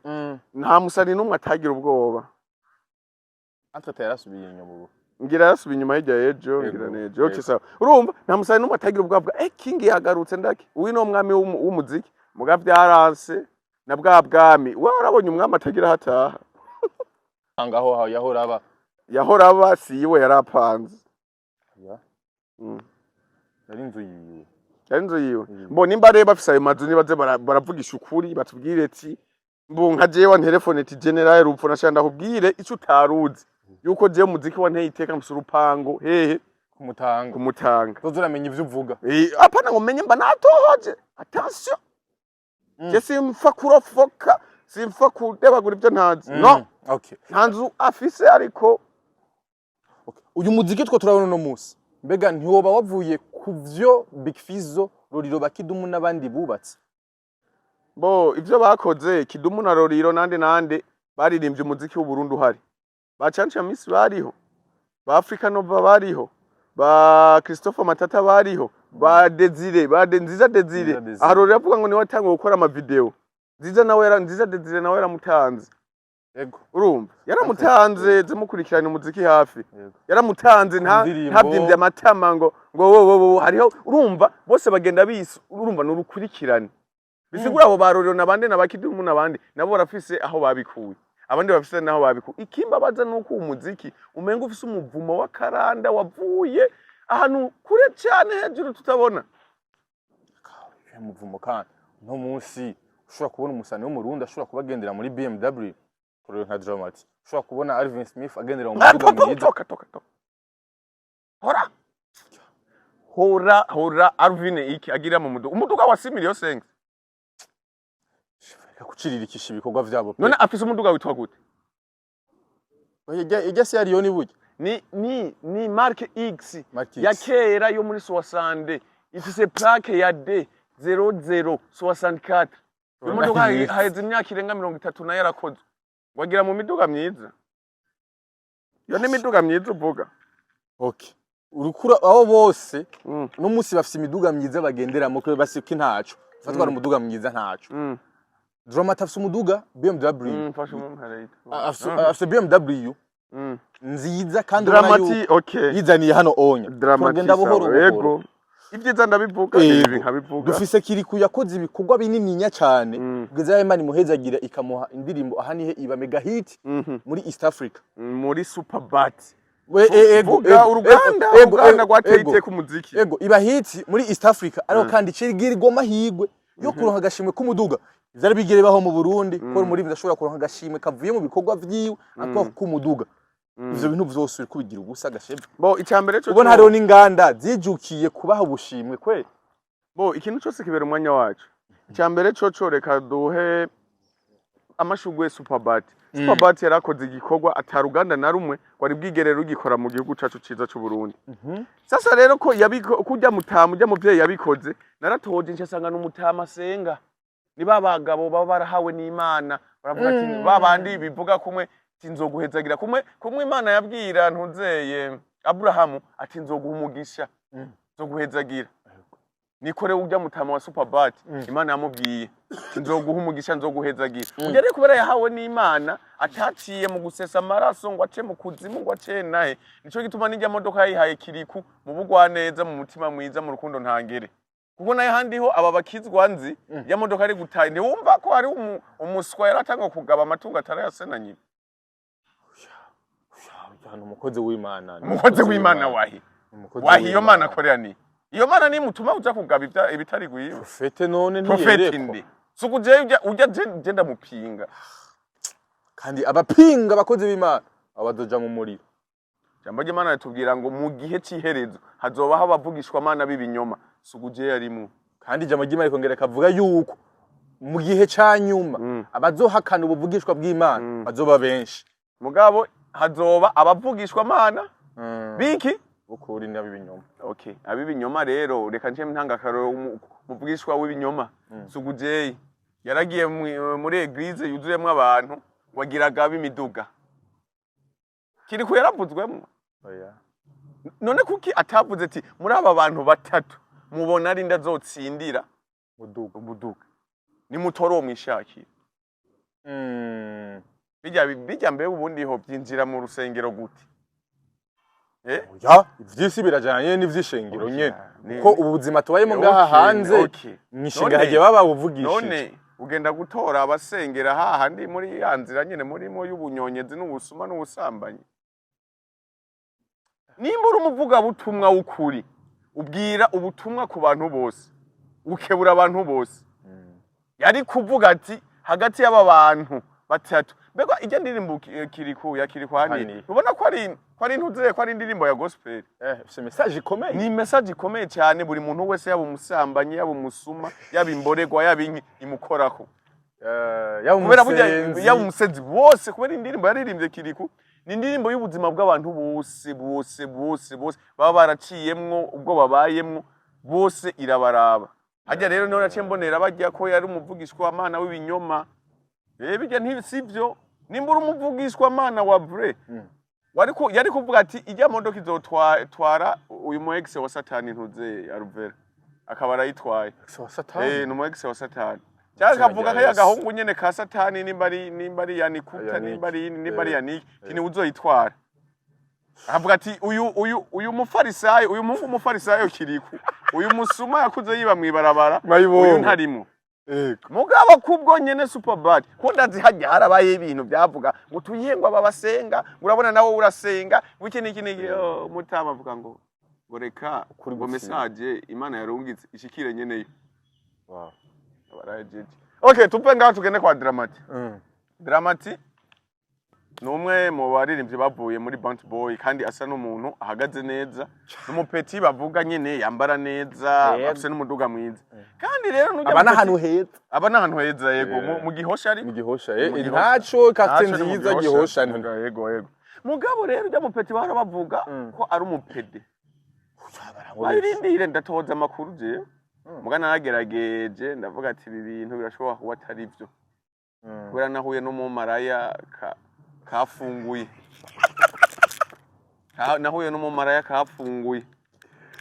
nta musani n'umwe atagira ubwoba.
Entre yarasubiye inyuma ubu.
Ngira yarasubiye inyuma hirya y'ejo, ngira nejo. Okay, sawa. Urumva nta musani n'umwe atagira ubwoba, avuga: "Eh, King yagarutse, ndaki uyu ni umwami w'umuziki." Muga vyaranse na bwa bwami. We warabonye umwami atagira aho ataha?
Ngaho yahora aba.
Yahora aba si iwe, yarapanze.
Ya. Yari inzu yiwe.
Yari inzu yiwe. Mbo nimba rero bafise ayo mazu, nibaze baravugisha ukuri, batubwire ati: "Mbu nka jewe telefone ati: 'General Rupfu, nashaka ndakubwire ico utaruzi, yuko jewe umuziki wanteye iteka, mfise urupango hehe?"
Kumutanga.
Kumutanga.
Uzoza uramenya ivyo uvuga.
Eh, apana ngo menye, mba natohoje. Attention, je simfa kurofoka, simfa kudebagura ibyo ntazi. No, nta nzu afise, ariko
Okay. Uyu muziki two turabona uno munsi, mbega ntiwoba wavuye ku vyo Big Fizzo, Roriro, Bakidumu n'abandi bubatse?
Bo ivyo bakoze Kidumu na Roriro nande nande, baririmbye umuziki w'Uburundi uhari. Ba Canca Miss bariho, ba Africa Nova bariho, ba Christopher Matata bariho, ba Desire, ba Nziza Desire.
Nziza Desire.
Aha Roriro avuga ngo niwe watanguye gukora ama video. Nziza nawe yara Nziza Desire nawe yaramutanze. Urumva yaramutanze, zimukurikirana umuziki hafi. Yaramutanze nta
Indirimbo.
Ntabyimbye amatama ngo wo wo wo hariho. Urumva bose bagenda bise, urumva nurukurikirane. Bisigura abo barorero nabande nabakidumu nabandi nabo barafise aho babikuye, abandi bafise naho babikuye. Ikimbabaza nuko uwo muziki umenga ufise umuvumo w'akaranda wavuye ahantu kure cyane hejuru tutabona.
Muvumo kandi uno munsi ushobora kubona umusani w'Umurundi ashobora kuba agendera muri BMW, kurero nka Dramati, ushobora kubona Alvin Smith agendera mu muduga mwiza.
Toka, toka, toka, hora hora hora! Alvin iki agira mu muduga, umuduga wa 6 millions 5?
Reka kuciririkisha ibikorwa vyabo pe.
None afise umuduga witwa gute?
Ijya si yariyo ni burya.
Ni Mark X.
Mark X.
Ya kera yo muri 60, ifise plaque ya D 0064. Iyo modoka haheze imyaka irenga 30 nayo yarakozwe. Wagira mu miduga myiza, iyo ni imiduga myiza uvuga?
Okay, urukura abo bose no munsi bafise imiduga myiza bagenderamo ko basiko ntaco fatwara umuduga mwiza ntaco. Dramati afise umuduga BMW.
Mfasha umumpere.
Afise BMW nziza kandi ubona
Dramati
yuko
okay.
yizaniye hano onya.
Dramati,
Turagenda buhoro
sawa.
buhoro.
Yego, ibyiza ndabivuga, ibibi nkabivuga.
Dufise Kiriku yakoze ibikorwa binininya cane kugeza yaho Imana imuhezagira ikamuha indirimbo aha nihe iba mega hit muri East Africa.
Muri Superbat.
We, ego,
Vuga
ego,
uruganda,
ego,
uruganda
ego,
rwateye
ego.
iteka umuziki.
Ego, iba hit muri East Africa, ariko kandi cigirirwa amahirwe yo kuronka agashimwe k'umuduga. Vyari bigere baho mu Burundi ko umuririmbyi ashobora kuronka agashimwe kavuye mu bikorwa vyiwe akaba k'umuduga? Ivyo bintu vyose uri kubigira ubusa gashemwe.
Bo icambere cyo
Ubona hariho n'inganda zijukiye kubaha ubushimwe kwe.
Bo ikintu cyose kibera umwanya wacu. Icambere cyo reka duhe Amashugwe Superbat. Superbat yarakoze igikorwa ataruganda na rumwe rwari bwigere rugikora mu gihugu cacu ciza c'u Burundi. Sasa rero ko yabiko kurya mutamu, urya muvyeyi yabikoze, naratoje nsanga n'umutama asenga. Ni ba bagabo baba barahawe n'Imana, baravuga ati ba bandi bivuga kumwe ati nzoguhezagira, kumwe kumwe Imana yabwira ntuzeye Aburahamu ati nzoguha umugisha, nzoguhezagira. Niko rero urya mutama wa Superbat, Imana yamubwiye ati nzoguha umugisha, nzoguhezagira. Urya rero kubera yahawe n'Imana, ataciye mu gusesa amaraso, ngo ace mu kuzimu, ngo ace nahe, nico gituma n'irya modoka yayihaye Kiriku mu bugwaneza, mu mutima mwiza, mu rukundo ntangere. Kuko nayo handi ho aba bakizwa nzi ya modoka ari gutaye, ntiwumva ko hari umuswa yaratanga kugaba amatungo atarayase na nyina.
Ni umukozi w'Imana, ni
Umukozi w'Imana wahi?
Umukozi
Wahi iyo
w'Imana.
Mana akorera ni iyo Mana nimutuma uja kugaba ibitari gwiwe.
Profete none
Profeti
ntiyerekwa?
Ndi sukujeyo ujya je ndamupinga.
Kandi abapinga abakozi b'Imana abazoja mu muriro.
Ijambo ry'Imana ritubwira ngo mu gihe c'iherezo hazobaho abavugishwa mana b'ibinyoma. Sukujeyo arimwo.
Kandi ijambo ry'Imana rikongera rikavuga yuko mu gihe ca nyuma abazohakana ubuvugishwa bw'Imana bazoba benshi.
Mugabo hazoba abavugishwa mana biki?
Bukuri n'ab'ibinyoma.
Okay, ab'ibinyoma rero reka nce ntanga akarorero. Umuvugishwa w'ibinyoma Sugujeyi yaragiye muri église yuzuyemwo abantu, wagiraga ab'imiduga. Kiriku yaravuzwemwo?
Oya.
None kuki atavuze ati muri aba bantu batatu mubona ari ndazotsindira
Muduga?
Umuduga nimutore uwo mwishakira. Bijya mbere ubundi ho byinjira mu rusengero gute?
Oya, ivy'isi birajanye n'ivy'ishengero nyene. Kuko ubu buzima tubayemo ngaha hanze, mw'ishengero hagiye baba buvugishije.
None ugenda gutora abasengera hahandi muri ya nzira nyene murimo y'ubunyonyezi n'ubusuma n'ubusambanyi. Nimba uri umuvugabutumwa w'ukuri, ubwira ubutumwa ku bantu bose, ukebura abantu bose. Yari kuvuga ati hagati y'aba bantu batatu, mbega ijya ndirimbo Kiriku ya Kiriku hani
Hani.
ubona ko ari ntuze ko ari indirimbo ya gospel.
Ifise message ikomeye.
Ni message ikomeye cyane. Buri muntu wese, yaba umusambanyi, yaba umusuma, yaba imboregwa, yaba inki, imukorako.
Yaba
Kubera burya
umusenzi.
Yaba umusenzi, bose. Kubera indirimbo yaririmbye Kiriku ni indirimbo y'ubuzima bw'abantu bose bose bose bose baba baraciyemwo, ubwo babayemwo bose irabaraba. Hajya rero niho naciye mbonera bajya ko yari umuvugishwa mana w'ibinyoma. Bijya sivyo. Nimba uri umuvugishwa mana wa vrai, wariko yari kuvuga ati ijya modoka izotwara uyu mu ex wa Satani ntuze Aruvera, akaba arayitwaye.
Wa Satani.
Ni umu ex wa Satani. Cyangwa
Izina
akavuga
rya
kaya
Yesu.
gahungu nyene ka Satani, nimba ari Yanikuta,
Yannick.
nimba ari Yannick, ni uzoyitwara. Akavuga ati uyu mufarisayo, uyu muhungu mufarisayo Kiriku, uyu musuma yakuze yiba mwibarabara,
Mayibobo.
uyu ntarimo. Mugabo kubwo nyene Superbad, ko ndazi hajya harabaye ibintu byavuga ngo tuyihe, ngo aba basenga, ngo urabona nawe urasenga, ngo iki niki niki. Oh, mutama avuga ngo reka
Ukuri
ngo
gutsinda.
message Imana yarungitse ishikire nyeneyo.
Wow.
Abarajeje. Okay, tuve ngaho tugende kwa Dramati. Dramati ni umwe mu baririmbyi bavuye muri Bant Boy, kandi asa n'umuntu ahagaze neza, n'umupeti bavuga nyene yambara neza, afise n'umuduga mwiza. Kandi rero nujya
Aba n'ahantu heza.
Aba n'ahantu heza, yego.
Yeah.
Mu Gihosha ari
Mu Gihosha.
Mu Gihosha.
Ntaco quartier
Ntaco ni mu
nziza Gihosha.
Yego. Mugabo rero ujya mupeti bahora bavuga ko ari umupede. Bayirindire, ndatoza amakuru jewe. Muga naragerageje, ndavuga ati ibi bintu birashobora kuba atari byo. Kubera nahuye n'umumaraya kafunguye. Nahuye n'umumaraya kafunguye.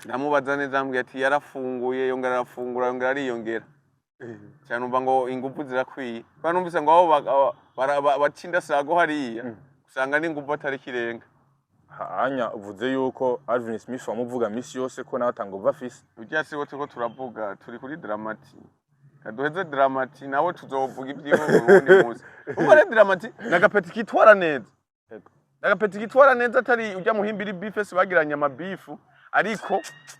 Ndamubaza neza, ambwira ati yarafunguye, yongera arafungura, yongera ariyongera. Cyane numva ngo ingufu zirakwiye. Kubera numvise ngo abo baca indasago hariya, usanga n'ingufu atari kirenga.
Hanya uvuze yuko Alvin Smith wamuvuga misi yose ko nawe atanga afise.
Ujya sibo turiko turavuga, turi kuri Dramati. Kaduheze Dramati, nawe tuzovuga ibyiwe uwundi munsi. Ubwo rero Dramati nagapeti kitwara neza.
Yego.
Nagapeti kitwara neza, atari ujya muhimbira bifesi bagiranye amabifu,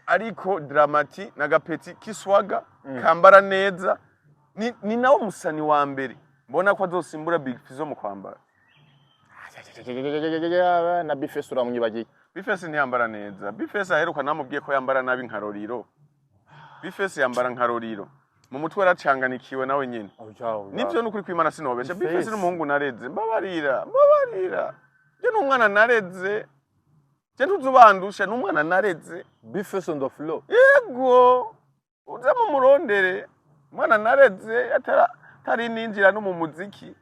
ariko Dramati nagapeti kiswaga, kambara neza. Ni nawe musani wa mbere mbona ko azosimbura Big Fizzo mu kwambara.
Na Bifesi uramwibagiye.
Bifesi ntiyambara neza. Bifesi aheruka namubwiye ko yambara nabi nka Roriro. Bifesi yambara nka Roriro. Mu mutwe yaracanganikiwe nawe nyene. Nivyo, nukuri kwimana sinobesha.
Face.
Bface n'umuhungu nareze, mbabarira, mbabarira. Je n'umwana nareze, je ntuzubandusha, n'umwana nareze.
Bface on the floor.
Yego, uze mu murondere, umwana nareze atari ninjira no mu muziki,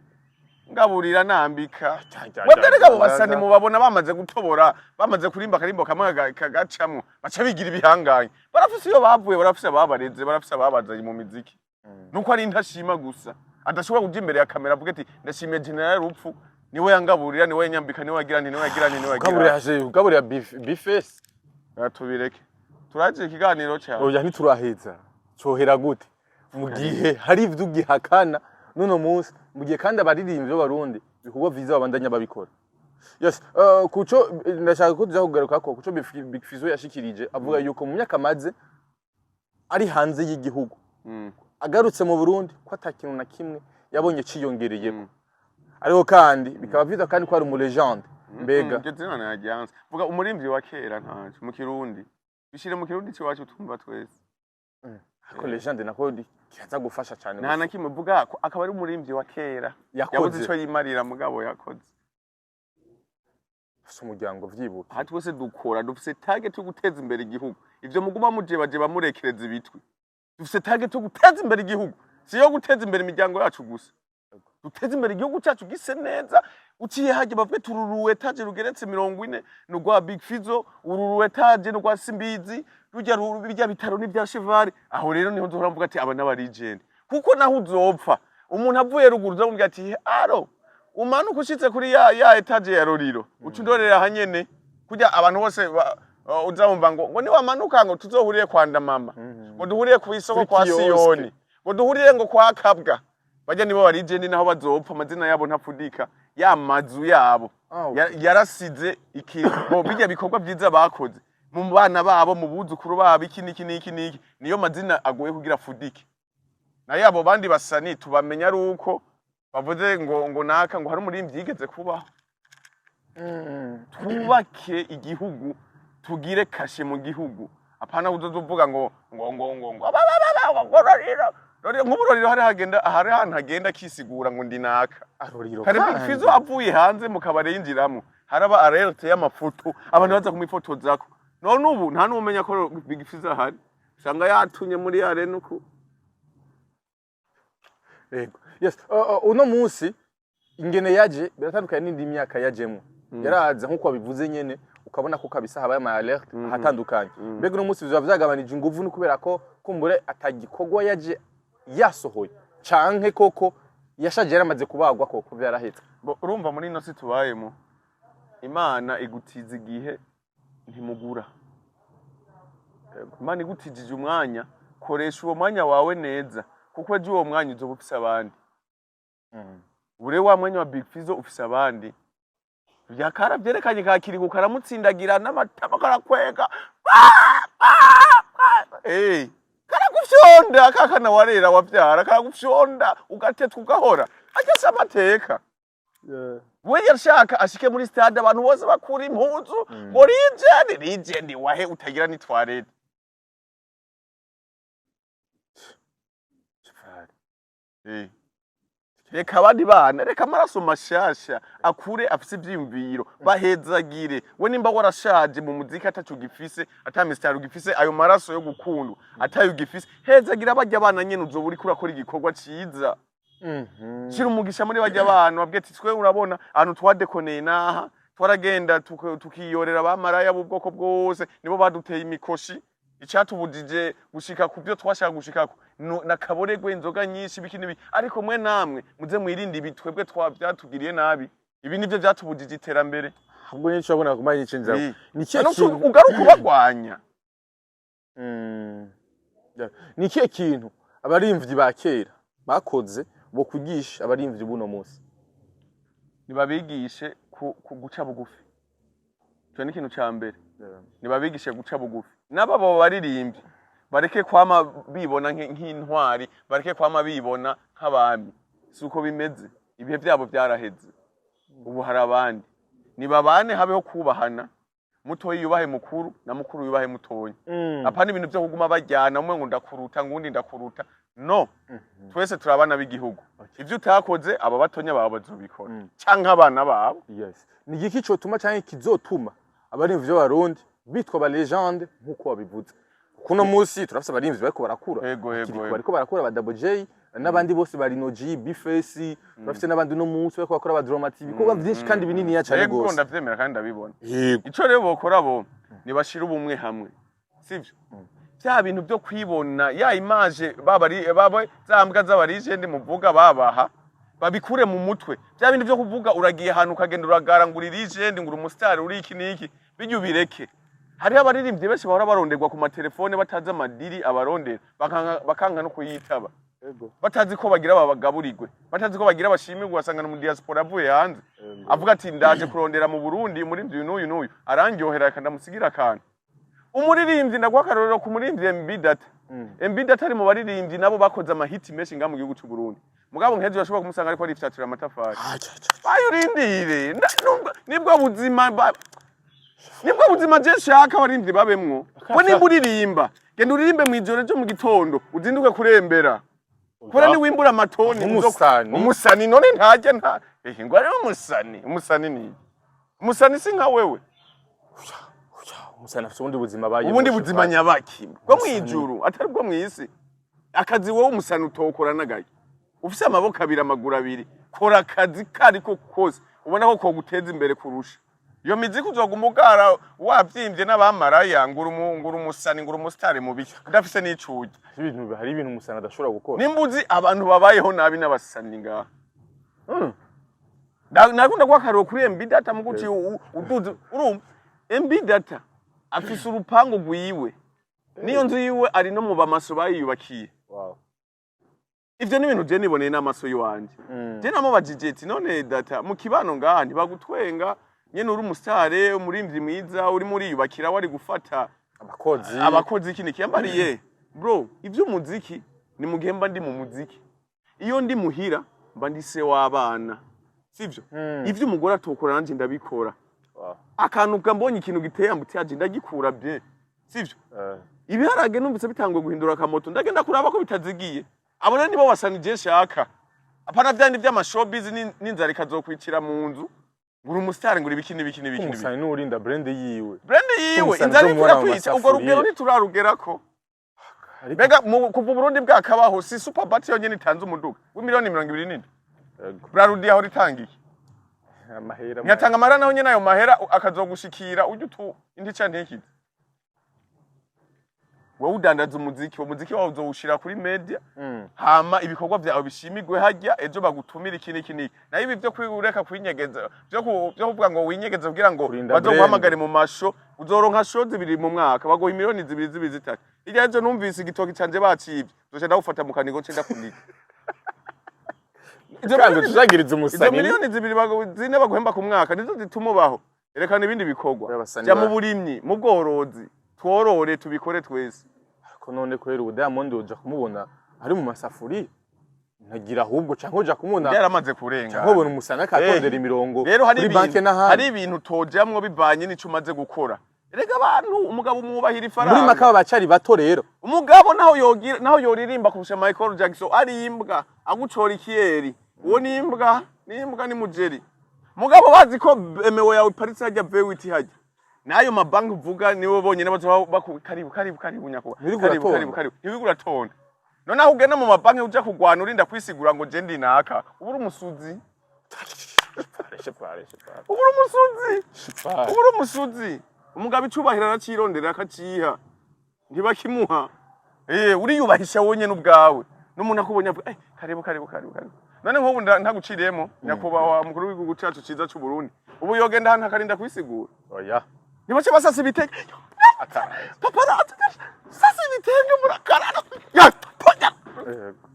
ngaburira, nambika. Mwebwe rega abo basani mubabona bamaze gutobora, bamaze kurimba akarimbo kamwe kagacamwo, baca bigira ibihangange. Barafise iyo bavuye, barafise ababareze, barafise ababazanye mu miziki. Nuko ari intashima gusa adashobora kuja imbere ya kamera avuga ati: "Ndashimiye General Rupfu, niwe yangaburira, niwe yanyambika, niwe yagira nti, niwe yagira nti, niwe yagira."
Gaburira, gaburira Bface.
Tubireke, turaje ikiganiro cyawe.
Oya, ntituraheza. Cohera gute mu gihe hari ivyo ugihakana n'uno munsi, mu gihe kandi abaririmbyi b'Abarundi ibikorwa vyiza babandanya babikora? Yes, kuco ndashaka ko tuza kugaruka ko kuco Big Fizzo yashikirije, avuga yuko mu myaka amaze ari hanze y'igihugu, agarutse mu Burundi, ko ata kintu na kimwe yabonye ciyongereyeko. Ariko kandi bikaba vyiza kandi ko ari umu légende mbega.
Iryo zina naryanze. Vuga umurimvyi wa kera, ntaco mu Kirundi, bishire mu Kirundi c'iwacu tumva twese.
Ariko légende nako kiraza gufasha cyane.
Nta na kimwe. Vuga ko akaba ari umurimvyi wa kera yabuze
Yakoze.
ico yimarira, mugabo yakoze.
Afise umuryango, vyibuka.
Aha twese dukora, dufise target yo guteza imbere igihugu. Ivyo muguma mujebajeba murekereza ibitwi. Dufise target yo guteza imbere igihugu, si yo guteza imbere imiryango yacu gusa. Duteze imbere igihugu cyacu gise neza. Uciye hajya bavuge tururu étage rugeretse 40 ni urwa Big Fizzo, uru étage ni urwa Simbizi, rujya bijya bitaro ni bya Cheval. Aho rero niho nzohora mvuga ati aba n'aba legend, kuko naho uzopfa umuntu avuye ruguru uzamubwira ati: "Aro umanuka ushitse kuri ya étage ya Roriro, uca undorera hanyene." Kurya abantu bose uzamumva ngo niwamanuka ngo tuzohurire kwa Ndamama, ngo duhurire ku isoko
Kuri
kwa
kioske.
Siyoni, ngo duhurire ngo kwa Kabwa. Bajya nibo ba legend, naho bazopfa amazina yabo ntapfudika, ya mazu yabo
Ah, okay.
yarasize ikintu. Bijya bikorwa byiza bakoze mu bana babo, mu buzukuru babo, iki niki niki niki, niyo mazina agoye kugira afudike. Nayo abo bandi basani tubamenya ari uko bavuze ngo naka, ngo hari umuririmbyi yigeze kubaho. Twubake igihugu, tugire cachet mu gihugu, apana uzoza uvuga ngo aba, ngo Roriro, Roriro. Nk'ubu Roriro hari hagenda, hari ahantu hagenda akisigura ngo ndi naka.
Aroriro.
Kare Big
Kandi.
Fizzo avuye hanze mu kabare yinjiramo, haraba alerte y'amafoto, abantu baza kumwifotozako. None ubu nta n'umenya ko Big Fizzo ahari, usanga yatunye muri arena uku.
Yego. Yes. Uno munsi ingene yaje biratandukanye n'indi myaka yajemwo. Yaraza nkuko wabivuze nyene, ukabona ko kabisa habaye ama alerte ahatandukanye. Mbega uno munsi biba vyagabanije inguvu no kubera ko kumbure atagikorwa yaje yasohoye, canke koko yashaje, yaramaze kubagwa, koko vyarahetse?
Bo, urumva muri ino si tubayemo, Imana igutiza igihe, ntimugura. Imana igutijije umwanya, koresha uwo mwanya wawe neza, kuko ejo uwo mwanya uzoba ufise abandi. Ure wa mwanya wa Big Fizzo ufise abandi. Vyakara vyerekanye kakiriku karamutsindagira n'amatama karakwega. Ah! Ah! Ah! Eh, karagufyonda kakana warera wavyara, karagufyonda ugatetwa ugahora. Arya si amateka. We yashaka ashike muri stade abantu bose bakura impuzu ngo legend, legend wahe utagira ni toilette? Eh. Reka abandi bana, reka amaraso mashasha akure afise ivyiyumviro, bahezagire. We nimba warashaje mu muziki, ataco ugifise, ata misitari ugifise, ayo maraso yo gukundwa atayo ugifise, hezagira barya bana nyene, uzoba uriko urakora igikorwa ciza. Shira umugisha muri barya bana, babwiye ati: "Twe urabona ahantu twadekoneye naha, twaragenda tukiyorera abamaraya b'ubwoko bwose, nibo baduteye imikoshi icatubujije gushika ku byo twashaka gushikako. Nakaboregwe inzoga nyinshi, biki n'ibi. Ariko mwe namwe muze mwirinde ibi, twebwe twa vyatugiriye nabi, ibi nivyo vyatubujije iterambere."
Ahubwo nico abona kumanya icinza. Ni ikihe
None
kintu
ugaruka ubagwanya.
Yeah. Ni ikihe kintu abarimvyi ba kera bakoze bo kugisha abarimvyi buno munsi?
Nibabigishe ku guca bugufi, ico ni ikintu ca mbere. Nibabigishe guca bugufi, n'aba bo baririmbyi bareke kwama bibona nk'intwari, bareke kwama bibona nk'abami. Si uko bimeze, ibihe vyabo vyaraheze, ubu hari abandi. Nibabane, habeho kubahana. Mutoyi yubahe mukuru, na mukuru yubahe mutoyi. Apana ibintu vyo kuguma bajyana, umwe ngo ndakuruta, ngundi ndakuruta. No, twese turi abana b'igihugu. Ivyo utakoze, aba batonya bawe bazobikora canke abana babo.
Yes, ni igiki cotuma canke kizotuma abarimvyi b'Abarundi bitwa ba légende nk'uko wabivuze? Kuno munsi turafise abarimvyi bariko barakura,
Ego.
Bariko barakura, ba Double J n'abandi bose, ba Rino G, Bface, turafise n'abandi no munsi bariko bakora, ba Dramati, ibikorwa vyinshi kandi bininiya cane gose.
Ndavyemera kandi ndabibona.
Yego.
Ico rero bokora bo, nibashira ubumwe hamwe, sivyo? Vya bintu vyo kwibona ya image baba ari baba za mbwa z'aba legend muvuga babaha, babikure mu mutwe. Vya bintu vyo kuvuga uragiye ahantu ukagenda uragara ngo uri legend, ngo uri umustar, uri iki n'iki, bijya ubireke. Hariho abaririmbyi benshi bahora baronderwa ku matelefone batazi amadiri abarondera, bakanka no kuyitaba, batazi ko bagira babagaburirwe, batazi ko bagira bashimirwe. Ugasanga mu diaspora avuye hanze avuga ati: "Ndaje kurondera mu Burundi umuririmbyi uyu n'uyu n'uyu, arandyohera, reka ndamusigira akantu." Umuririmbyi, ndaguha akarorero ku muririmbyi MB Data. MB Data ari mu baririmbyi nabo bakoze amahiti menshi ngaha mu gihugu c'u Burundi, mugabo nk'ejo urashobora kumusanga ariko arifyaturira amatafari. Bayurindire. Nibwo buzima nibwo buzima je nshaka abaririmbyi babemwo. Bo nimba uririmba, genda uririmbe mw'ijoro, ryo mu gitondo uzinduke kurembera, kubera niwimbura amatoni.
Nk'umusani.
Umusani none ntajya nta ehe ngo ari umusani. Umusani ni umusani, si nka wewe.
Umusani afise ubundi buzima abayemo.
Ubundi buzima nyabaki bwo mwijuru, atari bwo mw'isi? Akazi wowe umusani utokora n'agaye ufise amaboko abiri, amaguru abiri, kora akazi kariko kose ubona ko koguteza imbere kurusha iyo miziki uzoguma ugara wavyimbye n'abamaraya, ngura umusani, ngura umusitari mubi udafise n'icuja.
Hari ibintu umusani adashobora gukora.
Nimba uzi abantu babayeho nabi n'abasani ngaha. Nakunda guha akarorero kuri MB Data mu guci uduze urumva MB Data afise urupangu rwiwe, niyo nzu yiwe ari no mu bamaso bayiyubakiye. Ivyo ni ibintu je niboneye n'amaso yiwanje. Je namubajije ati: "None Data, mu kibano ngaha ntibagutwenga nyene uri umusitare, umurimvyi mwiza, urimo uriyubakira, wari gufata
abakozi?"
Abakozi iki niki. Yambariye: "Bro, ivy'umuziki ni mu gihe mba ndi mu muziki. Iyo ndi muhira mba ndi se w'abana, sivyo? Ivyo umugore atokora nanje ndabikora. Akantu kambonye ikintu giteye embouteillage ndagikura bien, sivyo? Ibiharage numvise bitanguye guhindura akamoto, ndagenda kuraba ko bitazigiye." Abo rero nibo basani je nshaka, apana vyandi vy'ama showbiz n'inzara ikazokwicira mu nzu, ngura umusitari, ngura ibiki n'ibiki n'ibiki n'ibiki.
Umusani n'urinda brand yiwe.
Brand yiwe.
Umusani
Inzara iriko
uzomubona mu
irakwica, urwo
masafuriya.
rugero ntiturarugerako.
Ariko
Mbega kuva Uburundi bwakabaho, si Superbat yonyene itanze umuduga w'imiliyoni 27?
Yego.
Brarudi yaho ritangiye.
Amahera.
Ntiyatanga amahera naho nyene, ayo mahera akazogushikira ujya utu intica ntikize. Wowe udandaza umuziki, uwo muziki wawe uzowushira kuri media, hama ibikorwa vyawe bishimirwe harya, ejo bagutumira iki n'iki n'iki. Nayo ibi vyo kureka kwinyegeza, vyo kuvuga ngo winyegeze kugira ngo
Kurinda
bazoguhamagare mu masho, uzoronka show zibiri mu mwaka, baguha imiliyoni zibiri zibiri, zitatu. Hirya ejo numvise igitoki canje bacivye, nzoca ndawufata mu kanigo nce ndakuniga. Izo
Kandi
miliyoni
tuzagiriza
izo
umusani.
miliyoni zibiri zine baguhemba ku mwaka nizo zituma ubaho? Erekana ibindi bikorwa.
Abasani
Jya mu burimyi, mu bworozi, tworore, tubikore twese.
Ko none kubera ubu Diamond uja kumubona ari mu masafuriya ntagira, ahubwo canke uja kumubona
Byaramaze kurenga.
canke ubona umusani akatondera imirongo
Rero hari
kuri banke
ibintu,
n'ahandi.
hari ibintu tojamwo bivanye n'ico umaze gukora. Erega abantu, umugabo umwubahira ifaranga.
Muri make aba bacari bato rero.
Umugabo naho yogira, naho yoririmba kurusha Michael Jackson, ari imbwa agucora ikiyeri, uwo ni imbwa, ni imbwa, ni mujeri. Mugabo bazi ko emewe yawe iparitse hajya V8 hajya, n'ayo mabanki uvuga nibo bonyene bazoba baku karibu, karibu, karibu nyakuba.
Ntiwirigura
Karibu.
uratonda.
Karibu, karibu. Ntiwirigura uratonda. Noneho ugenda mu mabanki uja kugwana, urinda kwisigura ngo je ndi naka, uba uri umusuzi, uba uri umusuzi, uba uri umusuzi. Umugabo icubahiro aracirondera, akaciha, ntibakimuha. Uriyubahisha wonyene ubwawe, n'umuntu akubonye avuga: "Eh, karibu, karibu, karibu, karibu." None nk'ubu ntaguciriyemo, nyakubahwa mukuru w'igihugu cacu ciza c'u Burundi, ubu yogenda ahantu akarinda kwisigura?
Oya.
Nibace basasa ibitenge, paparazzi, sasa ibitenge murakarara ya ponya.
Yego.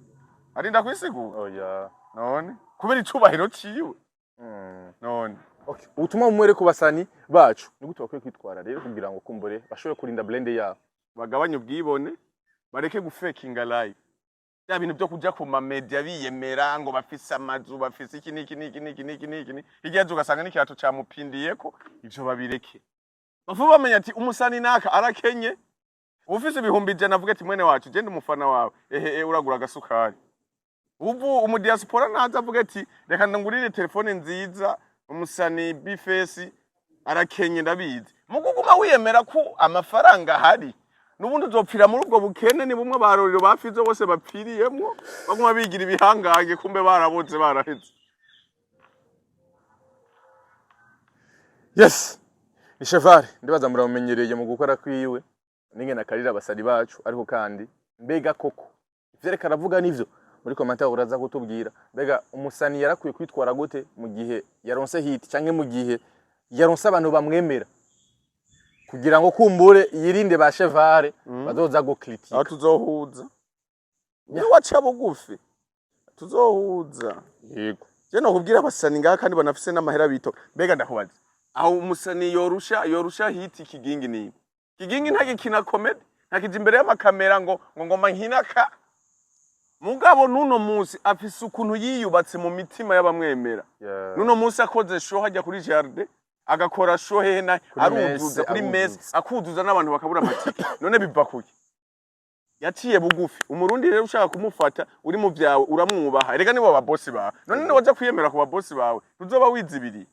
Arinda kwisigura?
Oya.
None kubera icubahiro ciwe none.
Okay. Ubutumwa bumwe ku basani bacu, ni gute bakwiye kwitwara rero kugira ngo kumbure bashobore kurinda brand yabo?
Bagabanye ubwibone, bareke gufekinga life, bya bintu byo kuja ku ma media biyemera ngo bafise amazu, bafise iki n'iki n'iki n'iki n'iki n'iki n'iki, hirya yaje ugasanga n'ikirato camupindiyeko. Ivyo babireke. Bavuga bamenya ati umusani naka arakenye. Ufise 100,000 avuga ati: "Mwene wacu, je ndi umufana wawe, ehe, uragura agasukari." Ubu umudiaspora naza avuga ati: "Reka ndangurire telefone nziza umusani B-Face, arakenye ndabizi." Muguguma wiyemera ko amafaranga ahari, nubundi uzopfira muri ubwo bukene. Ni bumwe barorero bafize bose bapfiriyemwo, baguma bigira ibihangange, kumbe baraboze, baraheze.
Yes, ni Cheval, ndibaza muramumenyereye mu gukora kwiwe n'ingene akarira abasari bacu. Ariko kandi mbega koko ivyo ariko aravuga nivyo? Muri commentaire uraza kutubwira, mbega umusani yarakwiye kwitwara gute mu gihe yaronse hit canke mu gihe yaronse abantu bamwemera, kugira ngo kumbure yirinde ba Cheval bazoza
Aho
gukritika?
Tuzohuza niwaca bugufi, tuzohuza. Je nokubwira abasani ngaha kandi banafise n'amahera bito. Mbega ndakubaza, aho umusani yorusha hit Kigingi ni Kigingi ntagikina comedy, ntakija imbere y'amakamera ngo ngoma nkinaka. Mugabo nuno munsi afise ukuntu yiyubatse mu mitima y'abamwemera. Nuno munsi akoze show hajya kuri jardin, agakora show hehe na aruzuza
messe,
kuri messe,
aruzuza.
Akuzuza n'abantu bakabura amatike. None biva kuki? Yaciye bugufi. Umurundi rero ushaka kumufata uri mu vyawe, uramwubaha. Erega nibo babosi bawe. None niwaja kwiyemera ku babosi bawe, ntuzoba wizibiriye?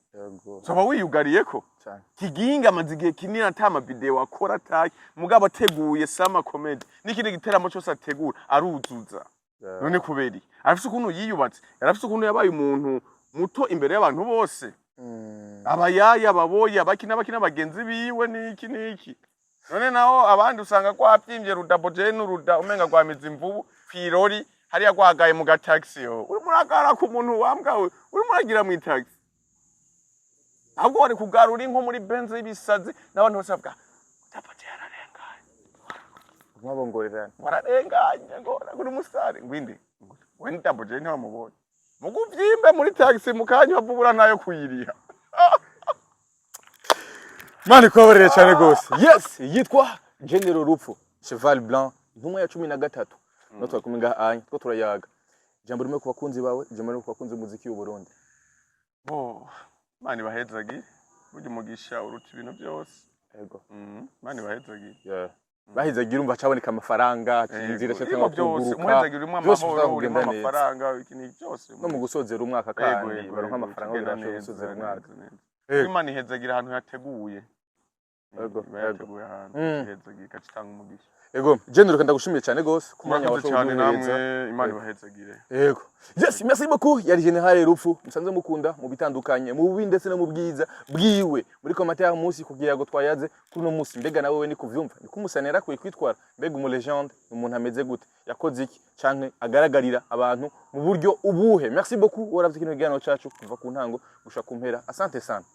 Uzoba wiyugariyeko.
Cane.
Kigingi amaze igihe kinini ata amavideo akora ataye, mugabo ateguye sama comedy n'ikindi giteramo cyose ategura aruzuza. None kubera iki? Arafise ukuntu yiyubatse, yarafise ukuntu yabaye umuntu muto imbere y'abantu bose, abayaya, ababoyi, abaki n'abaki n'abagenzi biwe n'iki n'iki. None naho abandi usanga rwapimvye rudabo je n'uruda umenga rwamize imvubu kw'irori hariya, rwagaye mu gataxi. Yo urimo uragara ku muntu wambwawe, urimo uragira mw'itaxi, ahubwo wari kugara uri nko muri Benz y'ibisazi, n'abantu bose bavuga: "Double J yararenganye."
Mwabongorerana.
Wararenganye ngo uri umusare ngwinde we ni Double J, ntiwamubonye muguvyimbe muri taxi mukanya wavubura nayo kuyiriha.
Mani kubabarire cyane gose. Yes, yitwa General Rupfu Cheval Blanc, intumwa ya 13. No twari kumwe ngaha anya two turayaga. Ijambo rimwe ku bakunzi bawe, ijambo rimwe ku bakunzi b'umuziki w'u Burundi.
Bo, Imana ibahezagire. Burya umugisha uruta ibintu byose. Imana ibahezagire.
Yeah. Bahizagira umva caboneka amafaranga, inzira
Yego,
cyangwa
irimo byose.
kuguruka.
Umuhezagiro urimo
Byose
amahoro,
bishobora
urimo
kugenda neza.
amafaranga, iki ni byose.
No mu gusozera umwaka kandi baronka amafaranga
kugenda
kugira bashobore
neza,
gusozera umwaka.
neza, neza.
Yego.
Imana ihezagira ahantu hateguye. Iba yateguye ahantu, ihezagira igaca itanga umugisha.
Ego, General, ndagushimiye cyane gose ku mwanya
Murakoze
washoboye
cyane
kuduhereza.
namwe, Imana ibahezagire.
Yego. Yes, merci beaucoup. Yari General Rupfu. Musanze mukunda mu bitandukanye, mu bubi ndetse no mu bwiza bwiwe. Muri commentaire munsi kugira ngo twayaze kuri no munsi, mbega nawe we ni kuvyumva? Niko umusani yarakwiye kwitwara? Mbega umu legende ni umuntu ameze gute? Yakoze iki? Canke agaragarira abantu mu buryo ubuhe? Merci beaucoup. Waravye kino kiganiro cacu kuva ku ntango gushika ku mpera. Asante sana.